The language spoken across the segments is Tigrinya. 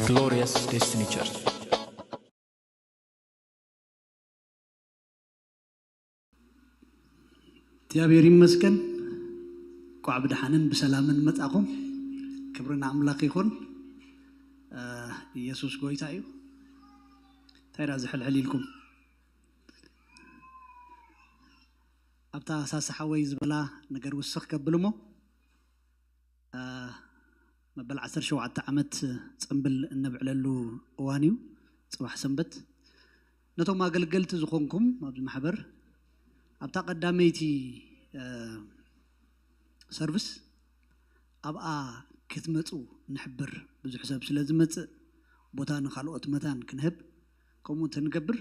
Glorious Destiny Church. እግዚኣብሔር ይመስገን። ቋዕ ብደሓንን ብሰላምን መጻኹም። ክብሪ ንኣምላኽ ይኹን። ኢየሱስ ጎይታ እዩ። እንታይ ዳ ዝሕልሕል ኢልኩም? ኣብታ ሳሳ ሓወይ ዝበላ ነገር ውስኽ ከብል እሞ መበል ዓሰርተ ሸውዓተ ዓመት ጽምብል እነብዕለሉ እዋን እዩ። ጽባሕ ሰንበት ነቶም ኣገልገልቲ ዝኾንኩም ኣብዚ ማሕበር ኣብታ ቀዳመይቲ ሰርቪስ ኣብኣ ክትመፁ ንሕብር። ብዙሕ ሰብ ስለ ዝመፅእ ቦታ ንካልኦት መታን ክንህብ ከምኡ እንተንገብር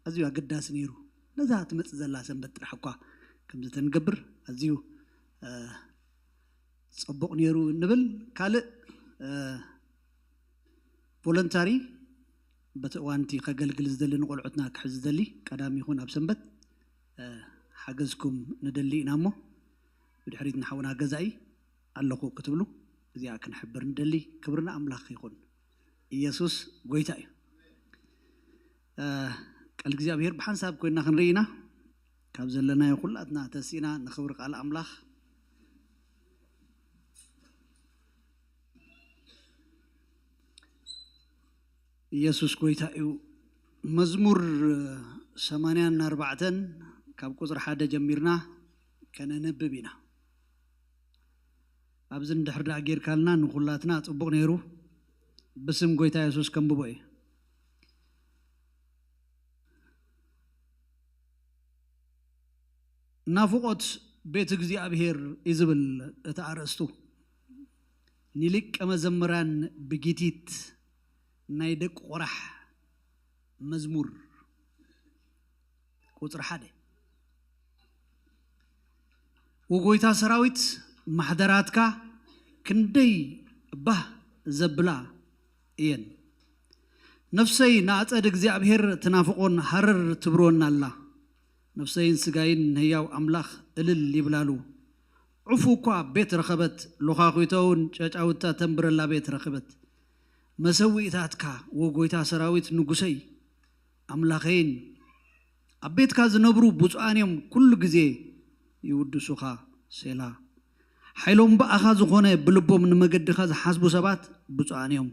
ኣዝዩ ኣገዳሲ ነይሩ። ነዛ ትመፅእ ዘላ ሰንበት ጥራሕ እኳ ከምዚ ተንገብር ኣዝዩ ፅቡቕ ነይሩ ንብል። ካልእ ቮለንታሪ በቲ እዋንቲ ከገልግል ዝደሊ ንቆልዑትና ክሕዝ ዝደሊ ቀዳሚ ይኹን ኣብ ሰንበት ሓገዝኩም ንደሊ ኢና እሞ ብድሕሪት ንሓውና ገዛኢ ኣለኹ ክትብሉ እዚኣ ክንሕብር ንደሊ። ክብርና ኣምላኽ ይኹን። ኢየሱስ ጎይታ እዩ። ቃል እግዚኣብሔር ብሓንሳብ ኮይና ክንርኢ ኢና። ካብ ዘለናዮ ኩላትና ተሲእና ንኽብሪ ቃል ኣምላኽ ኢየሱስ ጎይታ እዩ። መዝሙር ሰማንያን ኣርባዕተን ካብ ቁፅሪ ሓደ ጀሚርና ከነንብብ ኢና። ኣብዚ እንድሕር ደኣ ጌርካልና ንኹላትና ጽቡቕ ነይሩ። ብስም ጎይታ የሱስ ከንብቦ እየ። ናፍቖት ቤት እግዚኣብሔር እዩ ዝብል እቲ ኣርእስቱ። ንሊቀ መዘምራን ብጊቲት ናይ ደቂ ቆራሕ መዝሙር ቁፅሪ ሓደ። ወጎይታ ሰራዊት ማሕደራትካ ክንደይ ባህ ዘብላ እየን። ነፍሰይ ንኣጸድ እግዚኣብሔር ትናፍቆን ሃረር ትብርወን ኣላ። ነፍሰይን ስጋይን ንህያው ኣምላኽ እልል ይብላሉ። ዑፉ እኳ ቤት ረኸበት፣ ሎኻኹይቶ እውን ጨጫውታ ተንብረላ ቤት ረኸበት። መሰውኢታትካ ወጎይታ ሰራዊት ንጉሰይ ኣምላኸይን ኣብ ቤትካ ዝነብሩ ብፁዓን እዮም ኩሉ ግዜ ይውድሱኻ። ሴላ። ሓይሎም ብኣኻ ዝኾነ ብልቦም ንመገድኻ ዝሓስቡ ሰባት ብፁዓን እዮም።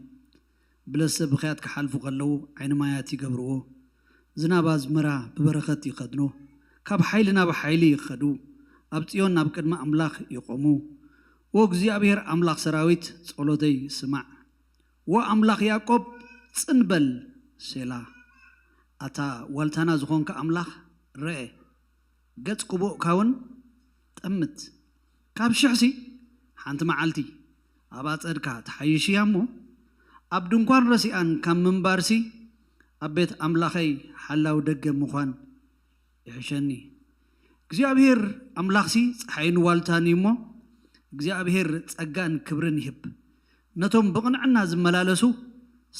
ብለሰ ብኽያት ክሓልፉ ከለዉ ዓይኒ ማያት ይገብርዎ። ዝናብ ኣዝመራ ብበረኸት ይኸድኖ። ካብ ሓይሊ ናብ ሓይሊ ይኸዱ። ኣብ ጽዮን ናብ ቅድሚ ኣምላኽ ይቖሙ። ኦ እግዚኣብሔር ኣምላኽ ሰራዊት ጸሎተይ ስማዕ። ዎ ኣምላኽ ያዕቆብ ጽን በል። ሴላ። ኣታ ዋልታና ዝኾንካ ኣምላኽ ርአ፣ ገጽ ክቡእካ እውን ጠምት። ካብ ሽሕሲ ሓንቲ መዓልቲ ኣብ ኣጸድካ ትሓይሽ እያ እሞ ኣብ ድንኳን ረሲኣን ካብ ምንባርሲ ኣብ ቤት ኣምላኸይ ሓላው ደገ ምዃን ይሕሸኒ። እግዚኣብሔር ኣምላኽሲ ጸሓይን ዋልታን እዩ እሞ እግዚኣብሔር ጸጋን ክብርን ይህብ። ነቶም ብቕንዕና ዝመላለሱ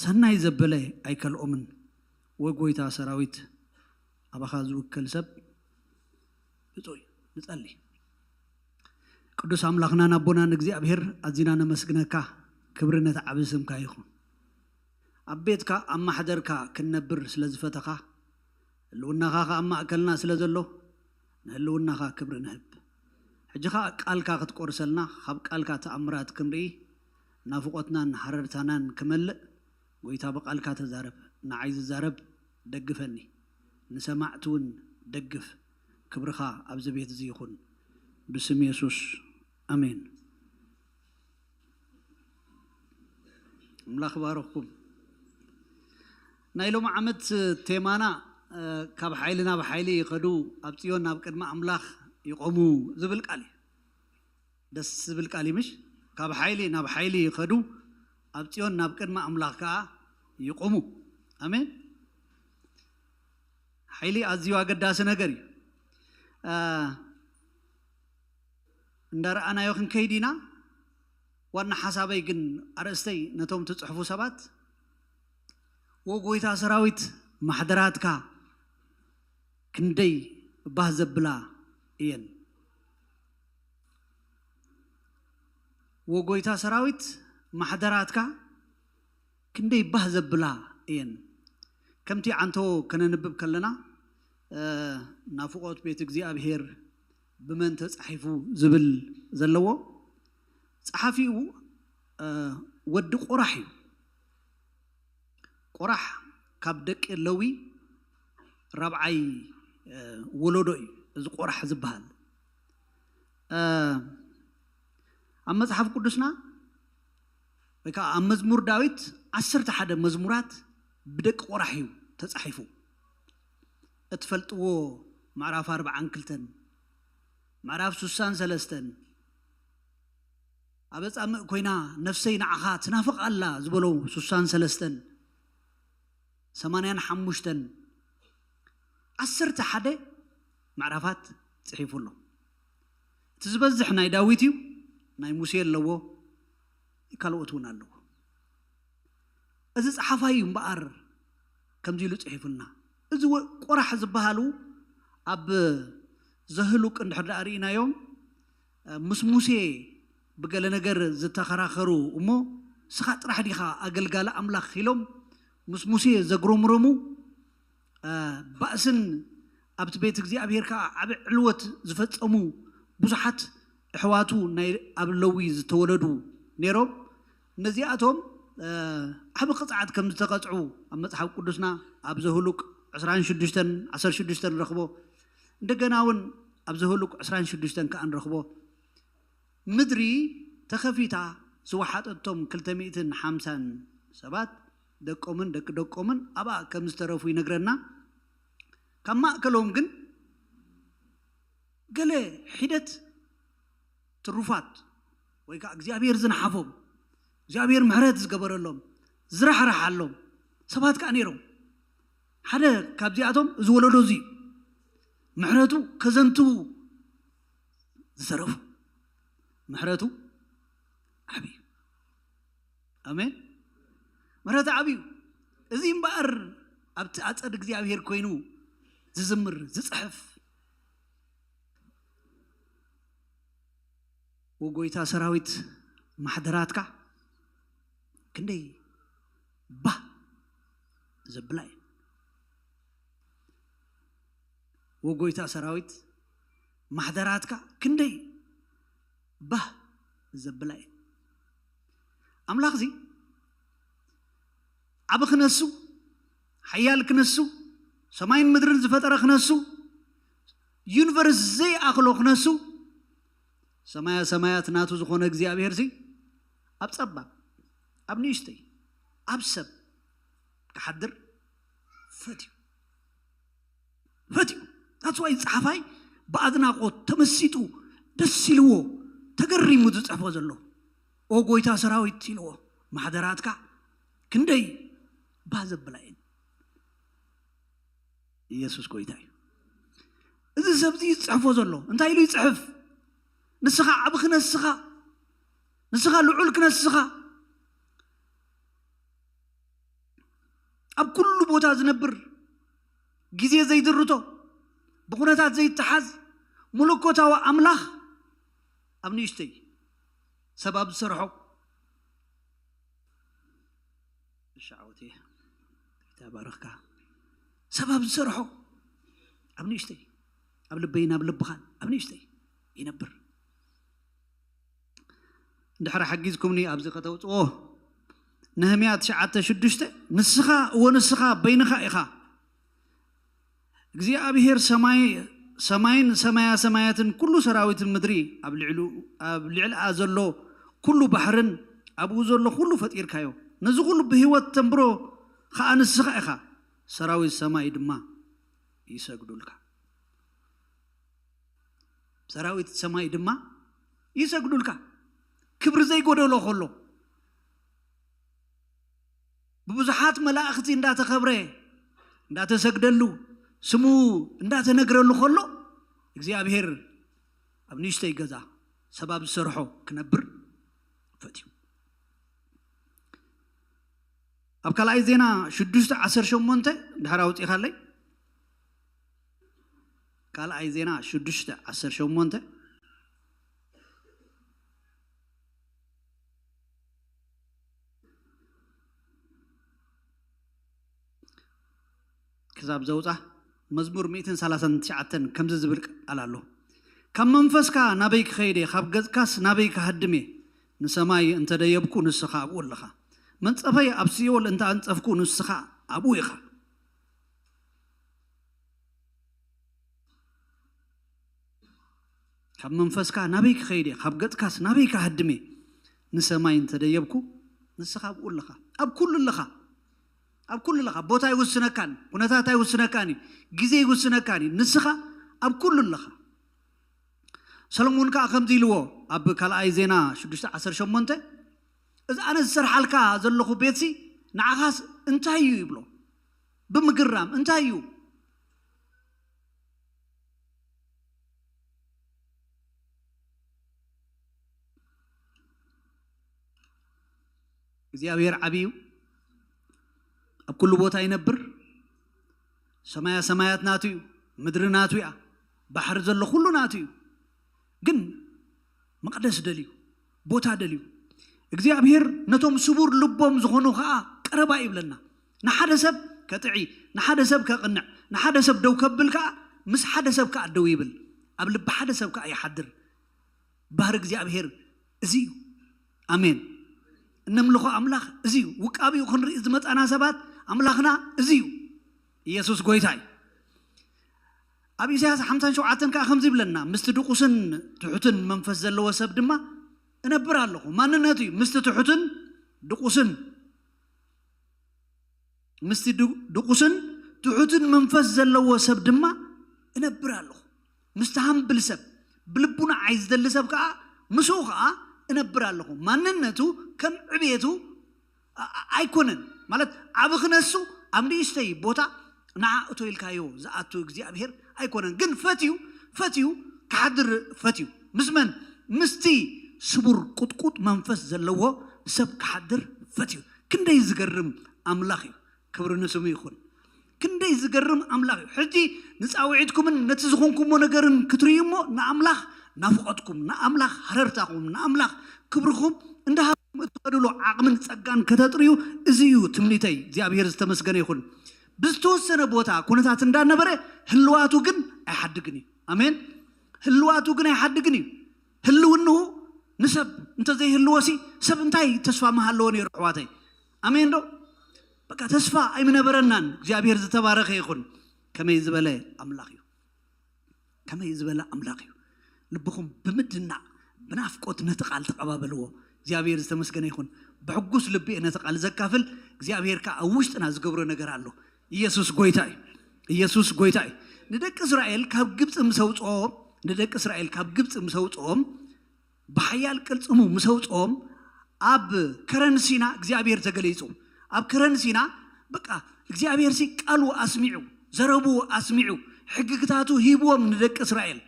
ሰናይ ዘበለ ኣይከልኦምን። ወጎይታ ሰራዊት ኣባኻ ዝውከል ሰብ ብፁይ ንጸሊ። ቅዱስ ኣምላኽናን ኣቦናን እግዚኣብሔር ኣዚና ነመስግነካ። ክብሪ ነቲ ዓቢ ስምካ ይኹን። ኣብ ቤትካ ኣብ ማሕደርካ ክንነብር ስለ ዝፈተኻ ህልውናኻ ከኣ ኣብ ማእከልና ስለ ዘሎ ንህልውናኻ ክብሪ ንህብ። ሕጂ ኸኣ ቃልካ ክትቆርሰልና ካብ ቃልካ ተኣምራት ክንርኢ ናፍቖትናን ሃረርታናን ክመልእ ጎይታ ብቃልካ ተዛረብ። ንዓይ ዝዛረብ ደግፈኒ፣ ንሰማዕቲ እውን ደግፍ። ክብርኻ ኣብዚ ቤት እዚ ይኹን ብስም የሱስ ኣሜን። ኣምላኽ ባረኽኩም። ናይ ሎም ዓመት ቴማና ካብ ሓይሊ ናብ ሓይሊ ይኸዱ ኣብ ጽዮን ናብ ቅድሚ ኣምላኽ ይቆሙ ዝብል ቃል እዩ። ደስ ዝብል ቃል እዩ ምሽ? ካብ ሓይሊ ናብ ሓይሊ ይኸዱ ኣብ ጽዮን ናብ ቅድሚ ኣምላኽ ከዓ ይቆሙ። ኣሜን። ሓይሊ ኣዝዩ ኣገዳሲ ነገር እዩ። እንዳረኣናዮ ክንከይድ ኢና። ዋና ሓሳበይ ግን ኣርእስተይ ነቶም ትፅሕፉ ሰባት ወጎይታ ሰራዊት ማሕደራትካ ክንደይ ባህ ዘብላ እየን። ወጎይታ ሰራዊት ማሕደራትካ ክንደይ ባህ ዘብላ እየን። ከምቲ ዓንቶ ከነንብብ ከለና፣ እ፣ ናፍቖት ቤት እግዚኣብሔር ብመን ተጻሒፉ ዝብል ዘለዎ፣ ጸሓፊኡ፣ እ፣ ወዲ ቆራሕ እዩ። ቆራሕ ካብ ደቂ ለዊ ራብዓይ፣ እ፣ ወለዶ እዩ። እዚ ቆራሕ ዝበሃል፣ እ፣ ኣብ መጽሓፍ ቅዱስና ወይ ከዓ ኣብ መዝሙር ዳዊት ዓሰርተ ሓደ መዝሙራት ብደቂ ቆራሕ እዩ ተጻሒፉ። እትፈልጥዎ ምዕራፍ ኣርብዓን ክልተን፣ ምዕራፍ ሱሳን ሰለስተን፣ ኣብ ኣጻምእ ኮይና ነፍሰይ ንዓኻ ትናፍቕ ኣላ ዝበሎ ሱሳን ሰለስተን፣ ሰማንያን ሓሙሽተን፣ ዓሰርተ ሓደ ምዕራፋት ጽሒፉ ኣሎ። እቲ ዝበዝሕ ናይ ዳዊት እዩ፣ ናይ ሙሴ ኣለዎ፣ ካልኦት እውን ኣለዎ። እዚ ጸሓፋይ እዩ እምበኣር ከምዚ ኢሉ ጽሒፉልና። እዚ ወ-፣ ቆራሕ ዝበሃሉ ኣብ ዘህሉቅ እንድሕር ደኣ ርኢናዮም፣ ምስ ሙሴ ብገለ ነገር ዝተኸራኸሩ እሞ፣ "ንስኻ ጥራሕ ዲኻ ኣገልጋሊ ኣምላኽ?" ኢሎም ምስ ሙሴ ዘጉረምረሙ፣ እ፣ ባእስን ኣብቲ ቤት እግዚኣብሔር ከኣ ዓቢ ዕልወት ዝፈጸሙ ብዙሓት ኣሕዋቱ ናይ ኣብ ለዊ ዝተወለዱ ነይሮም። ነዚኣቶም፣ እ፣ ዓቢ ቅጽዓት ከም ዝተቐጽዑ ኣብ መጽሓፍ ቅዱስና ኣብ ዘህሉቅ ዕስራን ሽዱሽተን ዓሰርተ ሽዱሽተ ንረኽቦ። እንደገና እውን ኣብ ዘህሉቅ ዕስራን ሽዱሽተን ከኣ ንረኽቦ። ምድሪ ተኸፊታ ዝወሓጠቶም ክልተ ሚእትን ሓምሳን ሰባት ደቆምን ደቂ ደቆምን ኣብኣ ከም ዝተረፉ ይነግረና። ካብ ማእከሎም ግን ገለ ሒደት ትሩፋት ወይ ከዓ እግዚኣብሔር ዝነሓፎም፣ እግዚኣብሔር ምሕረት ዝገበረሎም፣ ዝራሕራሓሎም ሰባት ከዓ ነይሮም። ሓደ ካብዚኣቶም እዚ ወለዶ እዚ እዩ። ምሕረቱ ከዘንትዉ ዝተረፉ። ምሕረቱ ዓብዩ። ኣሜን። ምሕረቱ ዓብዩ። እዚ እምበኣር ኣብቲ ኣጸድ እግዚኣብሔር ኮይኑ ዝዝምር፣ ዝጽሕፍ፣ ወጎይታ ሰራዊት ማሕደራትካ ክንደይ ባህ ዘብላ እዩ። ወጎይታ ሰራዊት ማሕደራትካ ክንደይ ባህ ዘብላ እዩ። ኣምላኽ እዚ ዓቢ ክነሱ፣ ሓያል ክነሱ፣ ሰማይን ምድርን ዝፈጠረ ክነሱ፣ ዩኒቨርስ ዘይኣኽሎ ክነሱ፣ ሰማያ ሰማያት ናቱ ዝኾነ እግዚኣብሔር እዚ ኣብ ጸባብ፣ ኣብ ንእሽተይ፣ ኣብ ሰብ ክሓድር ፈትዩ። ፈትዩ። That's why ጸሓፋይ ብኣድናቖት ተመሲጡ፣ ደስ ኢልዎ፣ ተገሪሙ ዝጽሕፎ ዘሎ። "ኦ ጎይታ ሰራዊት" ኢልዎ፣ "ማሕደራትካ ክንደይ ባህ ዘብላ እየን።" ኢየሱስ ጎይታ እዩ። እዚ ሰብ እዚ ዝጽሕፎ ዘሎ እንታይ ኢሉ ይጽሕፍ? "ንስኻ ዓቢ ክነስኻ፣ ንስኻ ልዑል ክነስኻ፣ ኣብ ኩሉ ቦታ ዝነብር፣ ግዜ ዘይድርቶ፣ ብኹነታት ዘይተሓዝ፣ መለኮታዊ ኣምላኽ ኣብ ንእሽተይ ሰብ ኣብ ዝሰርሖ፣ እሺ ዓወተይ፣ ጌታ ይባርኽካ። ሰብ ኣብ ዝሰርሖ፣ ኣብ ንእሽተይ፣ ኣብ ልበይን ኣብ ልብኻን፣ ኣብ ንእሽተይ ይነብር። እንድሕር ሓጊዝኩምኒ ኣብዚ ከተውፅኦ፣ ነህምያ ትሽዓተ ሽዱሽተ፣ "ንስኻ፣ እወ ንስኻ በይንኻ ኢኻ፣ እግዚኣብሄር ሰማይ፣ ሰማይን ሰማያ ሰማያትን ኩሉ ሰራዊትን ምድሪ ኣብ ልዕሉ-፣ ኣብ ልዕልኣ ዘሎ ኩሉ ባሕርን ኣብኡ ዘሎ ኩሉ ፈጢርካዮ። ነዚ ኩሉ ብህይወት ተንብሮ ኸኣ ንስኻ ኢኻ። ሰራዊት ሰማይ ድማ ይሰግዱልካ። ሰራዊት ሰማይ ድማ ይሰግዱልካ። ክብሪ ዘይጎደሎ ከሎ፣ ብብዙሓት መላእኽቲ እንዳተኸብረ፣ እንዳተሰግደሉ፣ ስሙ እንዳተነግረሉ ከሎ፣ እግዚኣብሄር ኣብ ንእሽተይ ገዛ ሰብ ኣብ ዝሰርሖ ክነብር ፈትዩ። ኣብ ካልኣይ ዜና ሽዱሽተ ዓሰርተ ሸሞንተ ድሕር ኣውፂኻለይ፣ ካልኣይ ዜና ሽዱሽተ ዓሰርተ ሸሞንተ። ክሳብ ዘውፃ መዝሙር ሚእትን ሰላሳን ትሽዓተን ከምዚ ዝብል ቃል ኣሎ። ካብ መንፈስካ ናበይ ክኸይድ እየ? ካብ ገጽካስ ናበይ ክሃድም እየ? ንሰማይ እንተደየብኩ ንስኻ ኣብኡ ኣለኻ። መንጸፈይ ኣብ ሲኦል እንተ ኣንጸፍኩ ንስኻ ኣብኡ ኢኻ። ካብ መንፈስካ ናበይ ክኸይድ እየ? ካብ ገጽካስ ናበይ ክሃድም እየ? ንሰማይ እንተደየብኩ ንስኻ ኣብኡ ኣለኻ። ኣብ ኩሉ ኣለኻ። ኣብ ኩሉ ኣለኻ። ቦታ ኣይውስነካን፣ ኩነታት ኣይውስነካን እዩ፣ ግዜ ኣይውስነካን እዩ። ንስኻ ኣብ ኩሉ ኣለኻ። ሰሎሞን ከኣ ከምዚ ኢልዎ ኣብ ካልኣይ ዜና ሽዱሽተ ዓሰርተ ሸሞንተ፣ እዚ ኣነ ዝሰርሓልካ ዘለኹ ቤትሲ ንዓኻስ እንታይ እዩ ይብሎ። ብምግራም እንታይ እዩ? እግዚኣብሔር ዓብዩ፣ ኣብ ኩሉ ቦታ ይነብር። ሰማያ ሰማያት ናቱ እዩ፣ ምድሪ ናቱ እያ፣ ባሕሪ ዘሎ ኩሉ ናቱ እዩ። ግን መቕደስ ደልዩ፣ ቦታ ደልዩ። እግዚኣብሔር ነቶም ስቡር ልቦም ዝኾኑ ኸዓ ቀረባ ይብለና። ንሓደ ሰብ ከጥዒ፣ ንሓደ ሰብ ከቕንዕ፣ ንሓደ ሰብ ደው ከብል ከኣ ምስ ሓደ ሰብ ከኣ ደው ይብል። ኣብ ልቢ ሓደ ሰብ ከኣ ይሓድር። ባህሪ እግዚኣብሔር እዚ እዩ። ኣሜን። እነምልኾ ኣምላኽ እዚ እዩ። ውቃቢኡ ክንርኢ ዝመጻና ሰባት ኣምላኽና እዚ እዩ። ኢየሱስ ጎይታ እዩ። ኣብ ኢሳያስ ሓምሳን ሸውዓተን ከኣ ከምዚ ይብለና፣ ምስቲ ድቑስን ትሑትን መንፈስ ዘለዎ ሰብ ድማ እነብር ኣለኹ። ማንነቱ እዩ። ምስቲ ትሑትን ድቑስን ምስቲ ድ- ድቑስን ትሑትን መንፈስ ዘለዎ ሰብ ድማ እነብር ኣለኹ። ምስቲ ሃምብል ሰብ፣ ብልቡ ንዓይ ዝደሊ ሰብ ከኣ ምስኡ ከኣ እነብር ኣለኹ። ማንነቱ ከም ዕቤቱ ኣ- ኣ- ኣይኮነን። ማለት ዓቢ ክነሱ ኣብ ንእሽተይ ቦታ ንዓ እቶ ኢልካዮ ዝኣቱ እግዚኣብሔር ኣይኮነን። ግን ፈትዩ፣ ፈትዩ ክሓድር ፈትዩ። ምስ መን? ምስቲ ስቡር ቁጥቁጥ መንፈስ ዘለዎ ሰብ ክሓድር ፈትዩ። ክንደይ ዝገርም ኣምላኽ እዩ። ክብሪ ንስሙ ይኹን። ክንደይ ዝገርም ኣምላኽ እዩ። ሕጂ ንጻውዒትኩምን ነቲ ዝኾንኩሞ ነገርን ክትርእዩ እሞ ንኣምላኽ ናፍቖትኩም፣ ንኣምላኽ ሃረርታኹም፣ ንኣምላኽ ክብርኹም እንዳሃብኩም እትኸድሉ ዓቕምን ጸጋን ከተጥርዩ፣ እዚ እዩ ትምኒተይ። እግዚኣብሔር ዝተመስገነ ይኹን። ብዝተወሰነ ቦታ ኩነታት እንዳነበረ ህልዋቱ ግን ኣይሓድግን እዩ። ኣሜን። ህልዋቱ ግን ኣይሓድግን እዩ። ህልውንኡ ንሰብ እንተዘይህልዎሲ ሰብ እንታይ ተስፋ ምሃለዎ ነይሩ ኣሕዋተይ? ኣሜን ዶ? በቃ ተስፋ ኣይምነበረናን። እግዚኣብሔር ዝተባረኸ ይኹን። ከመይ ዝበለ ኣምላኽ እዩ! ከመይ ዝበለ ኣምላኽ እዩ! ልብኹም ብምድናቕ ብናፍቆት ነቲ ቃል ተቐባበልዎ። እግዚኣብሔር ዝተመስገነ ይኹን። ብሕጉስ ልቢ እየ ነቲ ቃል ዘካፍል። እግዚኣብሔር ከኣ ኣብ ውሽጥና ዝገብሮ ነገር ኣሎ። ኢየሱስ ጎይታ እዩ። ኢየሱስ ጎይታ እዩ። ንደቂ እስራኤል ካብ ግብፂ ምስ ኣውፅኦም ንደቂ እስራኤል ካብ ግብፂ ምስ ኣውፅኦም ብሓያል ቅልፅሙ ምስ ኣውፅኦም ኣብ ከረን ሲና እግዚኣብሔር ተገሊፁ። ኣብ ከረን ሲና በቃ እግዚኣብሔር ሲ ቃሉ ኣስሚዑ፣ ዘረቡ ኣስሚዑ፣ ሕግግታቱ ሂብዎም ንደቂ እስራኤል።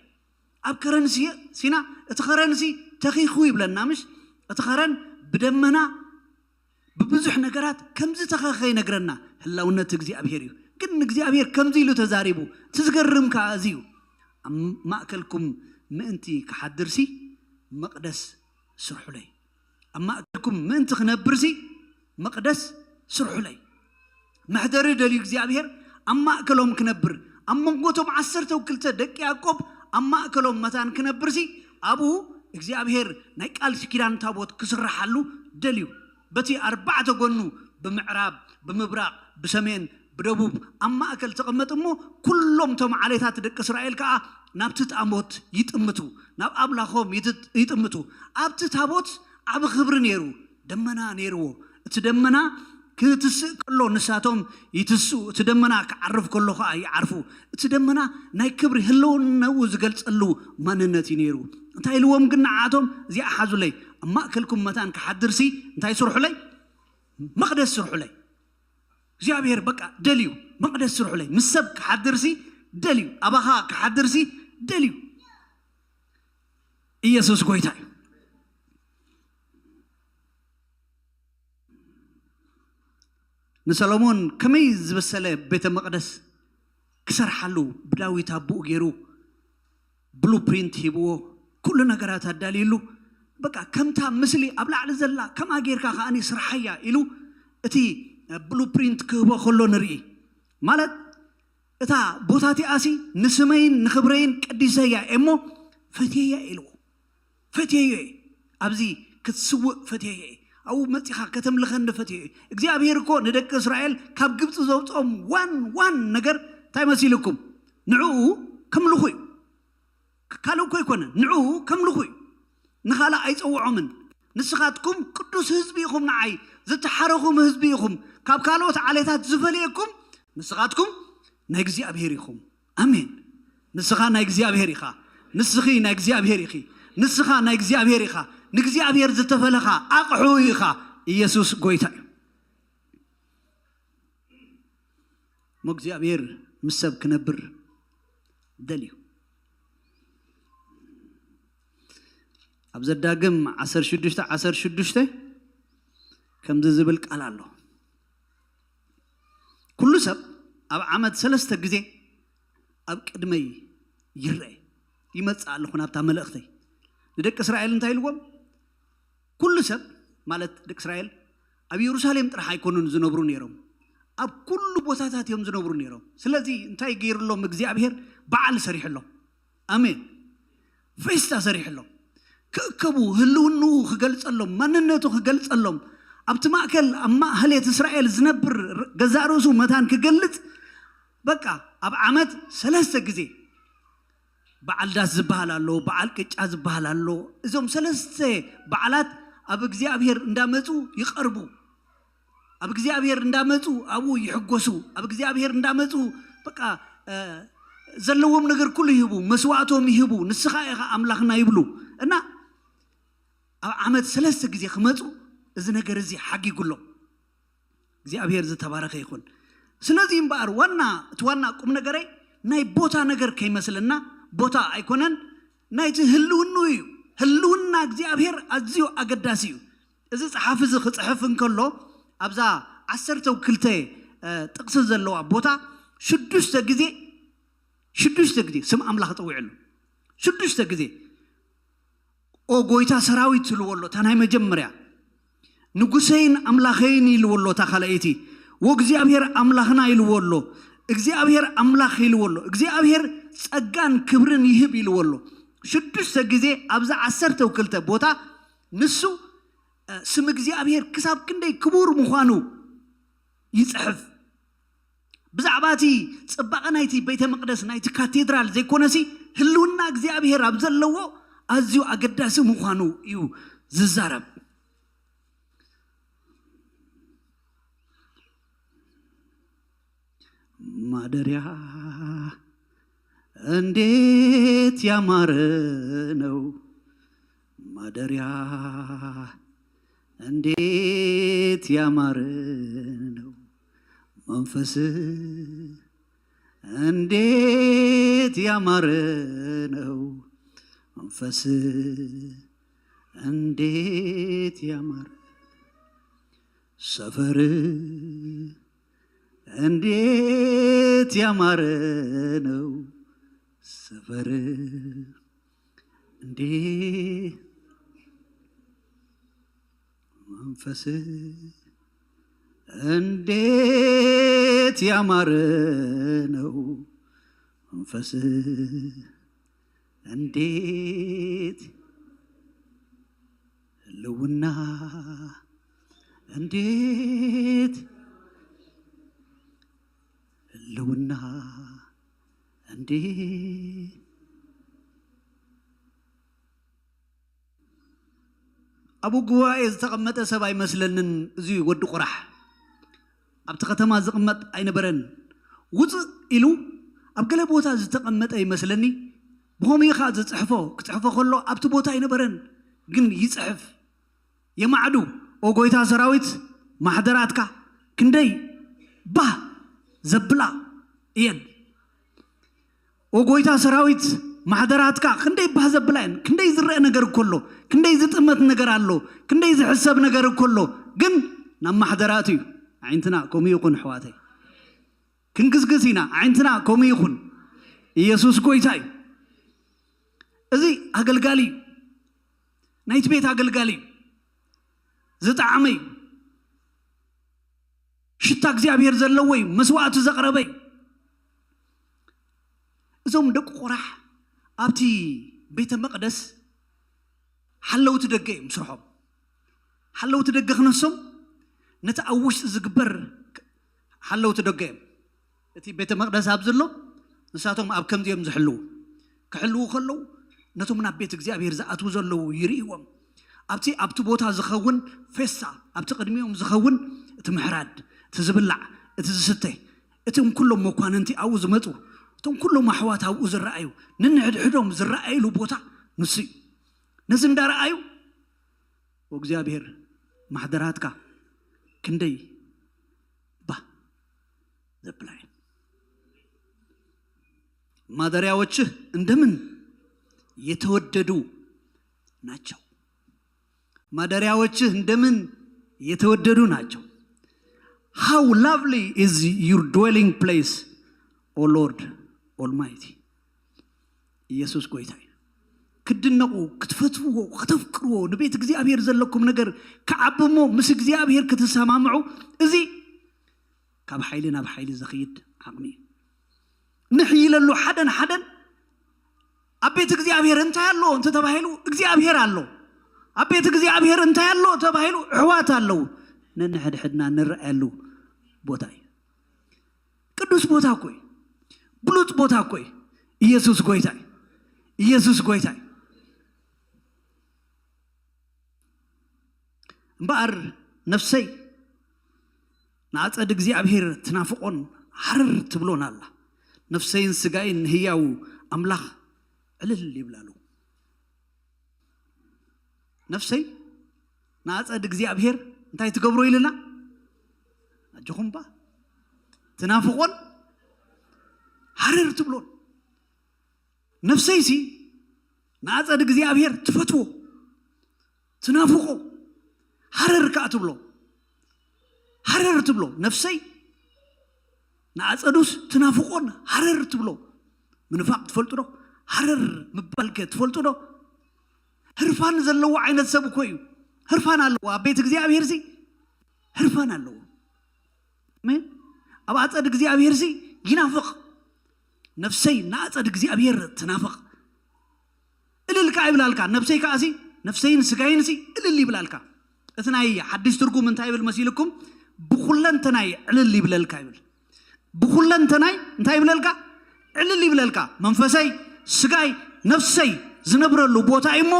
ኣብ ከረን ሲ- ሲና እቲ ከረን ሲ ተኺኹ ይብለና ምሽ? እቲ ከረን ብደመና ብብዙሕ ነገራት ከም ዝተኸኸ ይነግረና። ህላውነት እግዚኣብሔር እዩ። ግን እግዚኣብሔር ከምዚ ኢሉ ተዛሪቡ። እቲ ዝገርም ከኣ እዚ እዩ። ኣብ ማእከልኩም ምእንቲ ክሓድርሲ መቕደስ ስርሑለይ። ኣብ ማእከልኩም ምእንቲ ክነብርሲ መቕደስ ስርሑለይ። መሕደሪ ደልዩ እግዚኣብሔር ኣብ ማእከሎም ክነብር፣ ኣብ መንጎቶም ዓሰርተ ክልተ ደቂ ያዕቆብ ኣብ ማእከሎም መታን ክነብርሲ ኣብኡ እግዚኣብሔር ናይ ቃል ኪዳን ታቦት ክስርሓሉ ደልዩ። በቲ ኣርባዕተ ጎኑ ብምዕራብ፣ ብምብራቕ፣ ብሰሜን፣ ብደቡብ ኣብ ማእከል ተቐመጥ እሞ ኩሎም ቶም ዓሌታት ደቂ እስራኤል ከኣ ናብቲ ታቦት ይጥምቱ፣ ናብ ኣምላኾም ይት- ይጥምቱ። ኣብቲ ታቦት ዓቢ ክብሪ ነይሩ፣ ደመና ነይርዎ። እቲ ደመና ክትስእ ከሎ ንሳቶም ይትስኡ፣ እቲ ደመና ክዓርፍ ከሎ ከኣ ይዓርፉ። እቲ ደመና ናይ ክብሪ ህልውናኡ ዝገልጸሉ ማንነት እዩ ነይሩ። እንታይ ኢልዎም ግን ንዓቶም? እዚኣ ሓዙለይ፣ ኣብ ማእከልኩም መታን ክሓድርሲ እንታይ ስርሑለይ? መቕደስ ስርሑለይ። እግዚኣብሔር በቃ ደልዩ መቕደስ ስርሑለይ። ምስ ሰብ ክሓድርሲ ደልዩ፣ ኣባኻ ክሓድርሲ ደልዩ። ኢየሱስ ጎይታ እዩ። ንሰሎሞን ከመይ ዝበሰለ ቤተ መቕደስ ክሰርሓሉ ብዳዊት ኣቦኡ ገይሩ ብሉፕሪንት ሂብዎ፣ ኩሉ ነገራት ኣዳልዩሉ። በቃ ከምታ ምስሊ ኣብ ላዕሊ ዘላ ከምኣ ጌርካ ከኣኒ ስርሓያ ኢሉ እቲ ብሉፕሪንት ክህቦ ከሎ ንርኢ። ማለት እታ ቦታ እቲኣሲ ንስመይን ንኽብረይን ቀዲሰያ እየ እሞ ፈትየያ ኢልዎ። ፈትየዮ እየ፣ ኣብዚ ክትስውእ ፈትየዮ እየ፣ ኣብኡ መፂኻ ከተምልኸኒ ፈትየዮ እየ። እግዚኣብሔር እኮ ንደቂ እስራኤል ካብ ግብፂ ዘውፅኦም ዋን ዋን ነገር እንታይ መሲልኩም? ንዕኡ ከምልኹ እዩ። ካልእ እኮ ኣይኮነን፣ ንዕኡ ከምልኹ እዩ። ንኻልእ ኣይፀውዖምን። ንስኻትኩም ቅዱስ ህዝቢ ኢኹም፣ ንዓይ ዝተሓረኹም ህዝቢ ኢኹም፣ ካብ ካልኦት ዓሌታት ዝፈልየኩም ንስኻትኩም ናይ እግዚኣብሔር ኢኹም። ኣሜን። ንስኻ ናይ እግዚኣብሔር ኢኻ። ንስኺ ናይ እግዚኣብሔር ኢኺ። ንስኻ ናይ እግዚኣብሔር ኢኻ። ንእግዚኣብሔር ዝተፈለኻ ኣቕሑ ኢኻ። ኢየሱስ ጎይታ እዩ። እሞ እግዚኣብሔር ምስ ሰብ ክነብር ደልዩ። ኣብ ዘዳግም ዓሰርተ ሽዱሽተ ዓሰርተ ሽዱሽተ ከምዚ ዝብል ቃል ኣሎ። ኩሉ ሰብ ኣብ ዓመት ሰለስተ ግዜ ኣብ ቅድመይ ይረአ። ይመጽእ ኣለኹ ናብታ መልእኽተይ። ንደቂ እስራኤል እንታይ ኢልዎም? ኩሉ ሰብ ማለት ደቂ እስራኤል ኣብ የሩሳሌም ጥራሕ ኣይኮኑን ዝነብሩ ነይሮም፣ ኣብ ኩሉ ቦታታት እዮም ዝነብሩ ነይሮም። ስለዚ እንታይ ገይሩሎም እግዚኣብሔር? በዓል ሰሪሕሎም። ኣሜን። ፌስታ ሰሪሕሎም፣ ክእከቡ፣ ህልውንኡ ክገልጸሎም፣ ማንነቱ ክገልጸሎም፣ ኣብቲ ማእከል ኣብ ማእከሌት እስራኤል ዝነብር ገዛእ ርእሱ መታን ክገልጽ። በቃ ኣብ ዓመት ሰለስተ ግዜ በዓል ዳስ ዝበሃል ኣሎ፣ በዓል ቅጫ ዝበሃል ኣሎ። እዞም ሰለስተ በዓላት ኣብ እግዚኣብሔር እንዳመጹ ይቐርቡ። ኣብ እግዚኣብሔር እንዳመጹ ኣብኡ ይሕጎሱ። ኣብ እግዚኣብሔር እንዳመጹ በቃ ዘለዎም ነገር ኩሉ ይህቡ፣ መስዋእቶም ይህቡ። ንስኻ ኢኻ ኣምላኽና ይብሉ እና ኣብ ዓመት ሰለስተ ግዜ ክመጹ እዚ ነገር እዚ ሓጊጉሎም። እግዚኣብሔር ዝተባረኸ ይኹን። ስለዚ እምበኣር ዋና እቲ ዋና ቁም ነገረይ ናይ ቦታ ነገር ከይመስለና፣ ቦታ ኣይኮነን፣ ናይቲ ህልውኑ እዩ። ህልውና እግዚኣብሔር ኣዝዩ ኣገዳሲ እዩ። እዚ ጸሓፊ እዚ ክጽሕፍ እንከሎ ኣብዛ ዓሰርተ ክልተ ጥቕሲ ዘለዋ ቦታ ሽዱሽተ ግዜ ሽዱሽተ ግዜ ስም ኣምላኽ ጸዊዕሉ። ሽዱሽተ ግዜ ኦ ጎይታ ሰራዊት ኢልዎ ኣሎ፣ እታ ናይ መጀመርያ። ንጉሰይን ኣምላኸይን ኢልዎ ኣሎ፣ እታ ካልኣይቲ። ወእግዚኣብሔር ኣምላኽና ኢልዎ ኣሎ፣ እግዚኣብሔር ኣምላኽ ኢልዎ ኣሎ፣ እግዚኣብሔር ጸጋን ክብርን ይህብ ኢልዎ ኣሎ። ሽዱሽተ ግዜ ኣብዛ ዓሰርተ ክልተ ቦታ ንሱ ስም እግዚኣብሔር ክሳብ ክንደይ ክቡር ምዃኑ ይጽሕፍ። ብዛዕባ እቲ ጽባቐ ናይቲ ቤተ መቕደስ ናይቲ ካቴድራል ዘይኮነሲ ህልውና እግዚኣብሔር ኣብ ዘለዎ ኣዝዩ ኣገዳሲ ምዃኑ እዩ ዝዛረብ። ማደሪያ እንዴት ያማረ ነው ማደሪያ እንዴት ያማረ ነው መንፈስ እንዴት ያማረ ነው መንፈስ እንዴት ያማረ ሰፈር እንዴት ያማረ ነው ሰፈር እንዴ መንፈስ እንዴት ያማረ ነው መንፈስ እንዴት ህልውና እንዴት ህልውና እንዴት ኣብ ጉባኤ ዝተቐመጠ ሰብ ኣይመስለንን። እዚ ወዲ ቆራሕ ኣብቲ ከተማ ዝቕመጥ ኣይነበረን። ውፅእ ኢሉ ኣብ ገለ ቦታ ዝተቐመጠ ይመስለኒ። ብኸምኡ ከዓ ዝፅሕፎ ክፅሕፎ ከሎ ኣብቲ ቦታ ኣይነበረን፣ ግን ይፅሕፍ የማዕዱ። ኦ ጎይታ ሰራዊት ማሕደራትካ ክንደይ ባህ ዘብላ እየን። ኦ ጎይታ ሰራዊት ማሕደራትካ ክንደይ ባህ ዘብላ እየን። ክንደይ ዝረአ ነገር እኮ ኣሎ፣ ክንደይ ዝጥመት ነገር ኣሎ፣ ክንደይ ዝሕሰብ ነገር እኮ ኣሎ። ግን ናብ ማሕደራት እዩ። ኣዒንትና ከምኡ ይኹን ኣሕዋተይ፣ ክንግስግስ ኢና። ኣዒንትና ከምኡ ይኹን። ኢየሱስ ጎይታ እዩ። እዚ ኣገልጋሊ እዩ። ናይቲ ቤት ኣገልጋሊ እዩ። ዝጠዓመ እዩ። ሽታ እግዚኣብሔር ዘለዎ እዩ። መስዋእቲ ዘቕረበ እዩ። እዞም ደቂ ቆራሕ ኣብቲ ቤተ መቕደስ ሓለውቲ ደገ እዮም ስርሖም። ሓለውቲ ደገ ክነሶም ነቲ ኣብ ውሽጢ ዝግበር ሓለውቲ ደገ እዮም። እቲ ቤተ መቕደስ ኣብ ዘሎ ንሳቶም ኣብ ከምዚ እዮም ዝሕልዉ። ክሕልዉ ከለዉ ነቶም ናብ ቤት እግዚኣብሔር ዝኣትዉ ዘለዉ ይርእይዎም። ኣብቲ ኣብቲ ቦታ ዝኸውን ፌስታ፣ ኣብቲ ቅድሚኦም ዝኸውን እቲ ምሕራድ፣ እቲ ዝብላዕ፣ እቲ ዝስተ፣ እቶም ኩሎም መኳንንቲ ኣብኡ ዝመፁ፣ እቶም ኩሎም ኣሕዋት ኣብኡ ዝረኣዩ፣ ንንሕድሕዶም ዝረኣይሉ ቦታ ንሱ እዩ። ነዚ እንዳረኣዩ እግዚኣብሔር ማሕደራትካ ክንደይ ባ ዘብላ እዩ። ማደሪያዎችህ እንደምን የተወደዱ ናቸው። ማደሪያዎችህ እንደምን የተወደዱ ናቸው። How lovely is your dwelling place, O Lord Almighty. ኢየሱስ ጎይታ እዩ። ክትድነቑ፣ ክትፈትውዎ፣ ከተፍቅርዎ፣ ንቤት እግዚኣብሔር ዘለኩም ነገር ክዓቢ እሞ ምስ እግዚኣብሔር ክትሰማምዑ፣ እዚ ካብ ሓይሊ ናብ ሓይሊ ዝኽይድ ዓቕሚ እዩ። ንሕይለሉ ሓደን ሓደን ኣብ ቤት እግዚኣብሔር እንታይ ኣሎ እንተተባሂሉ እግዚኣብሔር ኣሎ። ኣብ ቤት እግዚኣብሔር እንታይ ኣሎ ተባሂሉ ኣሕዋት ኣለዉ። ነንሕድሕድና ንረኣየሉ ቦታ እዩ። ቅዱስ ቦታ እኮ እዩ። ብሉጽ ቦታ እኮ እዩ። ኢየሱስ ጎይታ እዩ። ኢየሱስ ጎይታ እዩ። እምበኣር ነፍሰይ ንኣጸድ እግዚኣብሔር ትናፍቆን ሃረር ትብሎን ኣላ። ነፍሰይን ስጋይን ንህያው ኣምላኽ ዕልል ይብላሉ። ነፍሰይ ንኣጸድ እግዚኣብሔር እንታይ ትገብሮ ኢልና? ኣጆኹም ባ ትናፍቆን ሃረር ትብሎን። ነፍሰይሲ ንኣጸድ እግዚኣብሔር ትፈትዎ፣ ትናፍቆ፣ ሃረር ከኣ ትብሎ። ሃረር ትብሎ። ነፍሰይ ንኣጸዱስ ትናፍቆን ሃረር ትብሎ። ምንፋቕ ትፈልጡ ዶ? ሃረር ምባልከ ትፈልጡ ዶ? ህርፋን ዘለዎ ዓይነት ሰብ እኮ እዩ። ህርፋን ኣለዎ። ኣብ ቤት እግዚኣብሔር ሲ ህርፋን ኣለዎ። ኣሜን። ኣብ ኣጸድ እግዚኣብሔር ሲ ይናፍቕ። ነፍሰይ ንኣጸድ እግዚኣብሔር ትናፍቕ። እልል ከኣ ይብላልካ። ነፍሰይ ከኣ ሲ፣ ነፍሰይን ስጋይን ሲ እልል ይብላልካ። እቲ ናይ ሓድሽ ትርጉም እንታይ ይብል መሲልኩም? ብኹለንተናይ ዕልል ይብለልካ ይብል። ብኹለንተናይ እንታይ ይብለልካ? ዕልል ይብለልካ። መንፈሰይ፣ ስጋይ፣ ነፍሰይ ዝነብረሉ ቦታ እዩ እሞ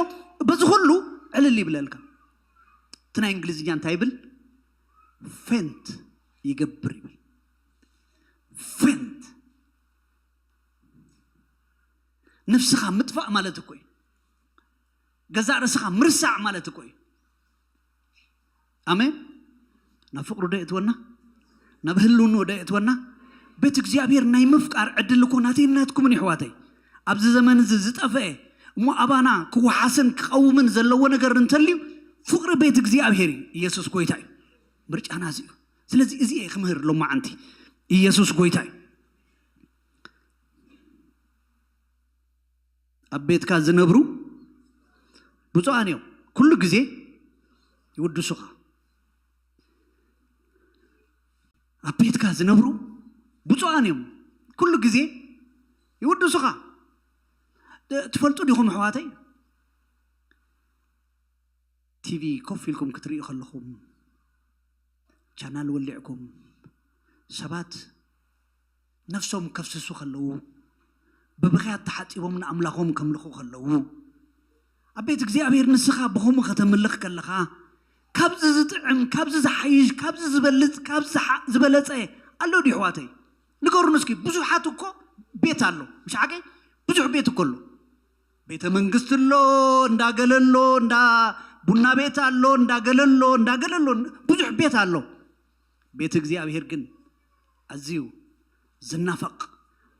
በዚ ኩሉ ዕልል ይብለልካ። እቲ ናይ እንግሊዝኛ እንታይ ይብል? ፌንት ይገብር ይብል። ፌንት ነፍስኻ ምጥፋእ ማለት እኮ እዩ። ገዛእ ርእስኻ ምርሳዕ ማለት እኮ እዩ። ኣሜን። ናብ ፍቕሩ ዶ የእትወና? ናብ ህልውንኡ ዶ የእትወና? ቤት እግዚኣብሔር ናይ ምፍቃር ዕድል እኮ ናተይን ናትኩምን እዩ፣ ኣሕዋተይ። ኣብዚ ዘመን እዚ ዝጠፍአ እሞ ኣባና ክወሓስን ክቐውምን ዘለዎ ነገር እንተልዩ ፍቕሪ ቤት እግዚኣብሔር እዩ። ኢየሱስ ጎይታ እዩ። ምርጫና እዚ እዩ። ስለዚ እዚ እየ ክምህር ሎማዓንቲ። ኢየሱስ ጎይታ እዩ። ኣብ ቤትካ ዝነብሩ ብፁዓን እዮም፣ ኩሉ ግዜ ይውድሱኻ። ኣብ ቤትካ ዝነብሩ ብፁዓን እዮም፣ ኩሉ ግዜ ይውድሱኻ። እ፣ ትፈልጡ ዲኹም ኣሕዋተይ? ቲቪ ኮፍ ኢልኩም ክትርእዩ ከለኹም፣ ቻናል ወሊዕኩም፣ ሰባት ነፍሶም ከፍስሱ ከለዉ፣ ብብኽያት ተሓጺቦም ንኣምላኾም ከምልኹ ከለዉ፣ ኣብ ቤት እግዚኣብሔር ንስኻ ብኸምኡ ከተምልኽ ከለኻ፣ ካብዚ ዝጥዕም፣ ካብዚ ዝሓይሽ፣ ካብዚ ዝበልጽ፣ ካብዚ ዝሓ-፣ ዝበለጸ ኣሎ ድዩ ኣሕዋተይ? ንገሩኒ እስኪ። ብዙሓት እኮ ቤት ኣሎ፣ ምሽ ሓቀይ? ብዙሕ ቤት እኮ ኣሎ። ቤተ መንግስቲ ኣሎ፣ እንዳገለ ኣሎ፣ እንዳ ቡና ቤት ኣሎ፣ እንዳገለ ኣሎ፣ እንዳገለ ኣሎ፣ ብዙሕ ቤት ኣሎ። ቤት እግዚኣብሔር ግን ኣዝዩ ዝናፈቕ፣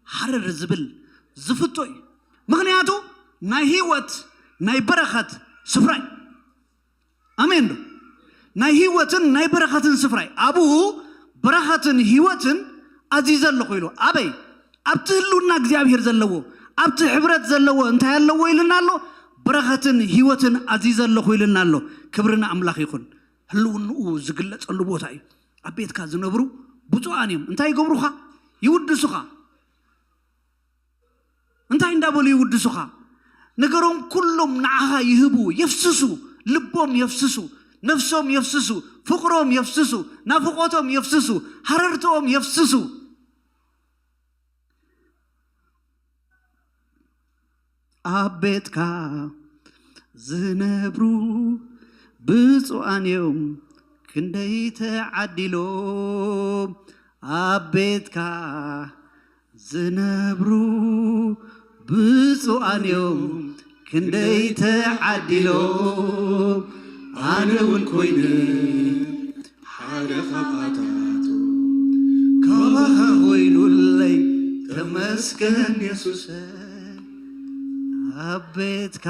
ሃረር ዝብል፣ ዝፍቶ እዩ። ምኽንያቱ ናይ ህይወት፣ ናይ በረኸት ስፍራ እዩ። ኣሜን ዶ? ናይ ህይወትን ናይ በረኸትን ስፍራ እዩ። ኣብኡ በረኸትን ህይወትን ኣዚዘ ኣለኹ ኢሉ። ኣበይ? ኣብቲ ህልውና እግዚኣብሔር ዘለዎ፣ ኣብቲ ሕብረት ዘለዎ እንታይ ኣለዎ ኢልና ኣሎ? በረኸትን ህይወትን ኣዚዘ ኣለኹ ኢልና ኣሎ። ክብሪ ንኣምላኽ ይኹን። ህልውንኡ ዝግለጸሉ ቦታ እዩ። ኣብ ቤትካ ዝነብሩ ብፁዓን እዮም። እንታይ ይገብሩኻ? ይውድሱኻ። እንታይ እንዳበሉ ይውድሱኻ? ነገሮም ኩሎም ንዓኻ ይህቡ፣ የፍስሱ። ልቦም የፍስሱ፣ ነፍሶም የፍስሱ፣ ፍቕሮም የፍስሱ፣ ናፍቖቶም የፍስሱ፣ ሃረርትኦም የፍስሱ። ኣብ ቤትካ ዝነብሩ ብፁዓን እዮም፣ ክንደይ ተዓዲሎም። ኣብ ቤትካ ዝነብሩ ብፁዓን እዮም፣ ክንደይ ተዓዲሎም። ኣነ እውን ኮይነ ሓደ ካብኣታቱ፣ ካባኻ ኮይኑለይ፣ ተመስገን የሱሰይ። ኣብ ቤትካ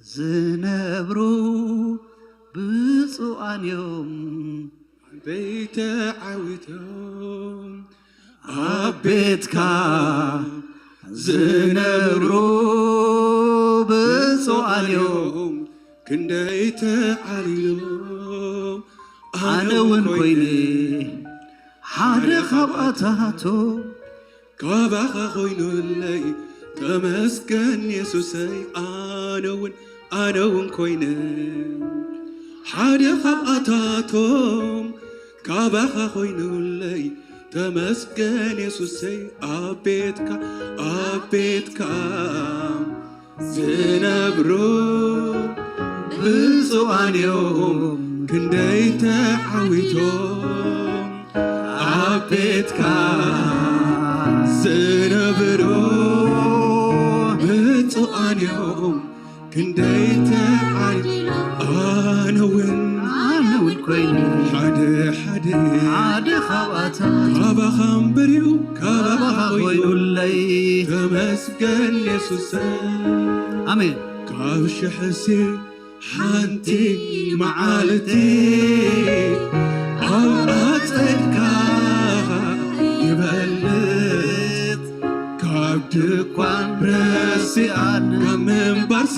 ዝነብሩ ብፁዓን እዮም። ኣበይ ተዓዊቶም? ኣብ ቤትካ ዝነብሩ ብፁዓን እዮም። ክንደይ ተዓሊሎም። ኣነ እውን ኮይነ ሓደ ካብኣታቶም። ካባኻ ኮይኑለይ፣ ተመስገን የሱሰይ። ኣነ እውን፣ ኣነ እውን ኮይነ ሓደ ካብኣታቶም። ካባኻ ኮይኑለይ፣ ተመስገን የሱሰይ። ኣብ ቤትካ፣ ኣብ ቤትካ ዝነብሩ ብፁዓን እዮም፣ ክንደይ ተዓዊቶም። ኣብ ቤትካ ዝነብሩ ብፁዓን እዮም፣ ክንደይ ተዓል-፣ ኣነ እውን፣ ኣነ እውን ኮይነ ሓደ፣ ሓደ ሓደ ካብኣታ፣ ካባኻ እምበርዩ፣ ካባኻ ካባኻ ኮይኑለይ። ኮይኑለይ። ተመስገን የሱሰ። ኣሜን። ካብ ሽሕሲ ሓንቲ መዓልቲ ኣብ ኣጸድካ ይበልጽ፣ ካብ ድኳን ረሲኣን ካብ ምንባርሲ፣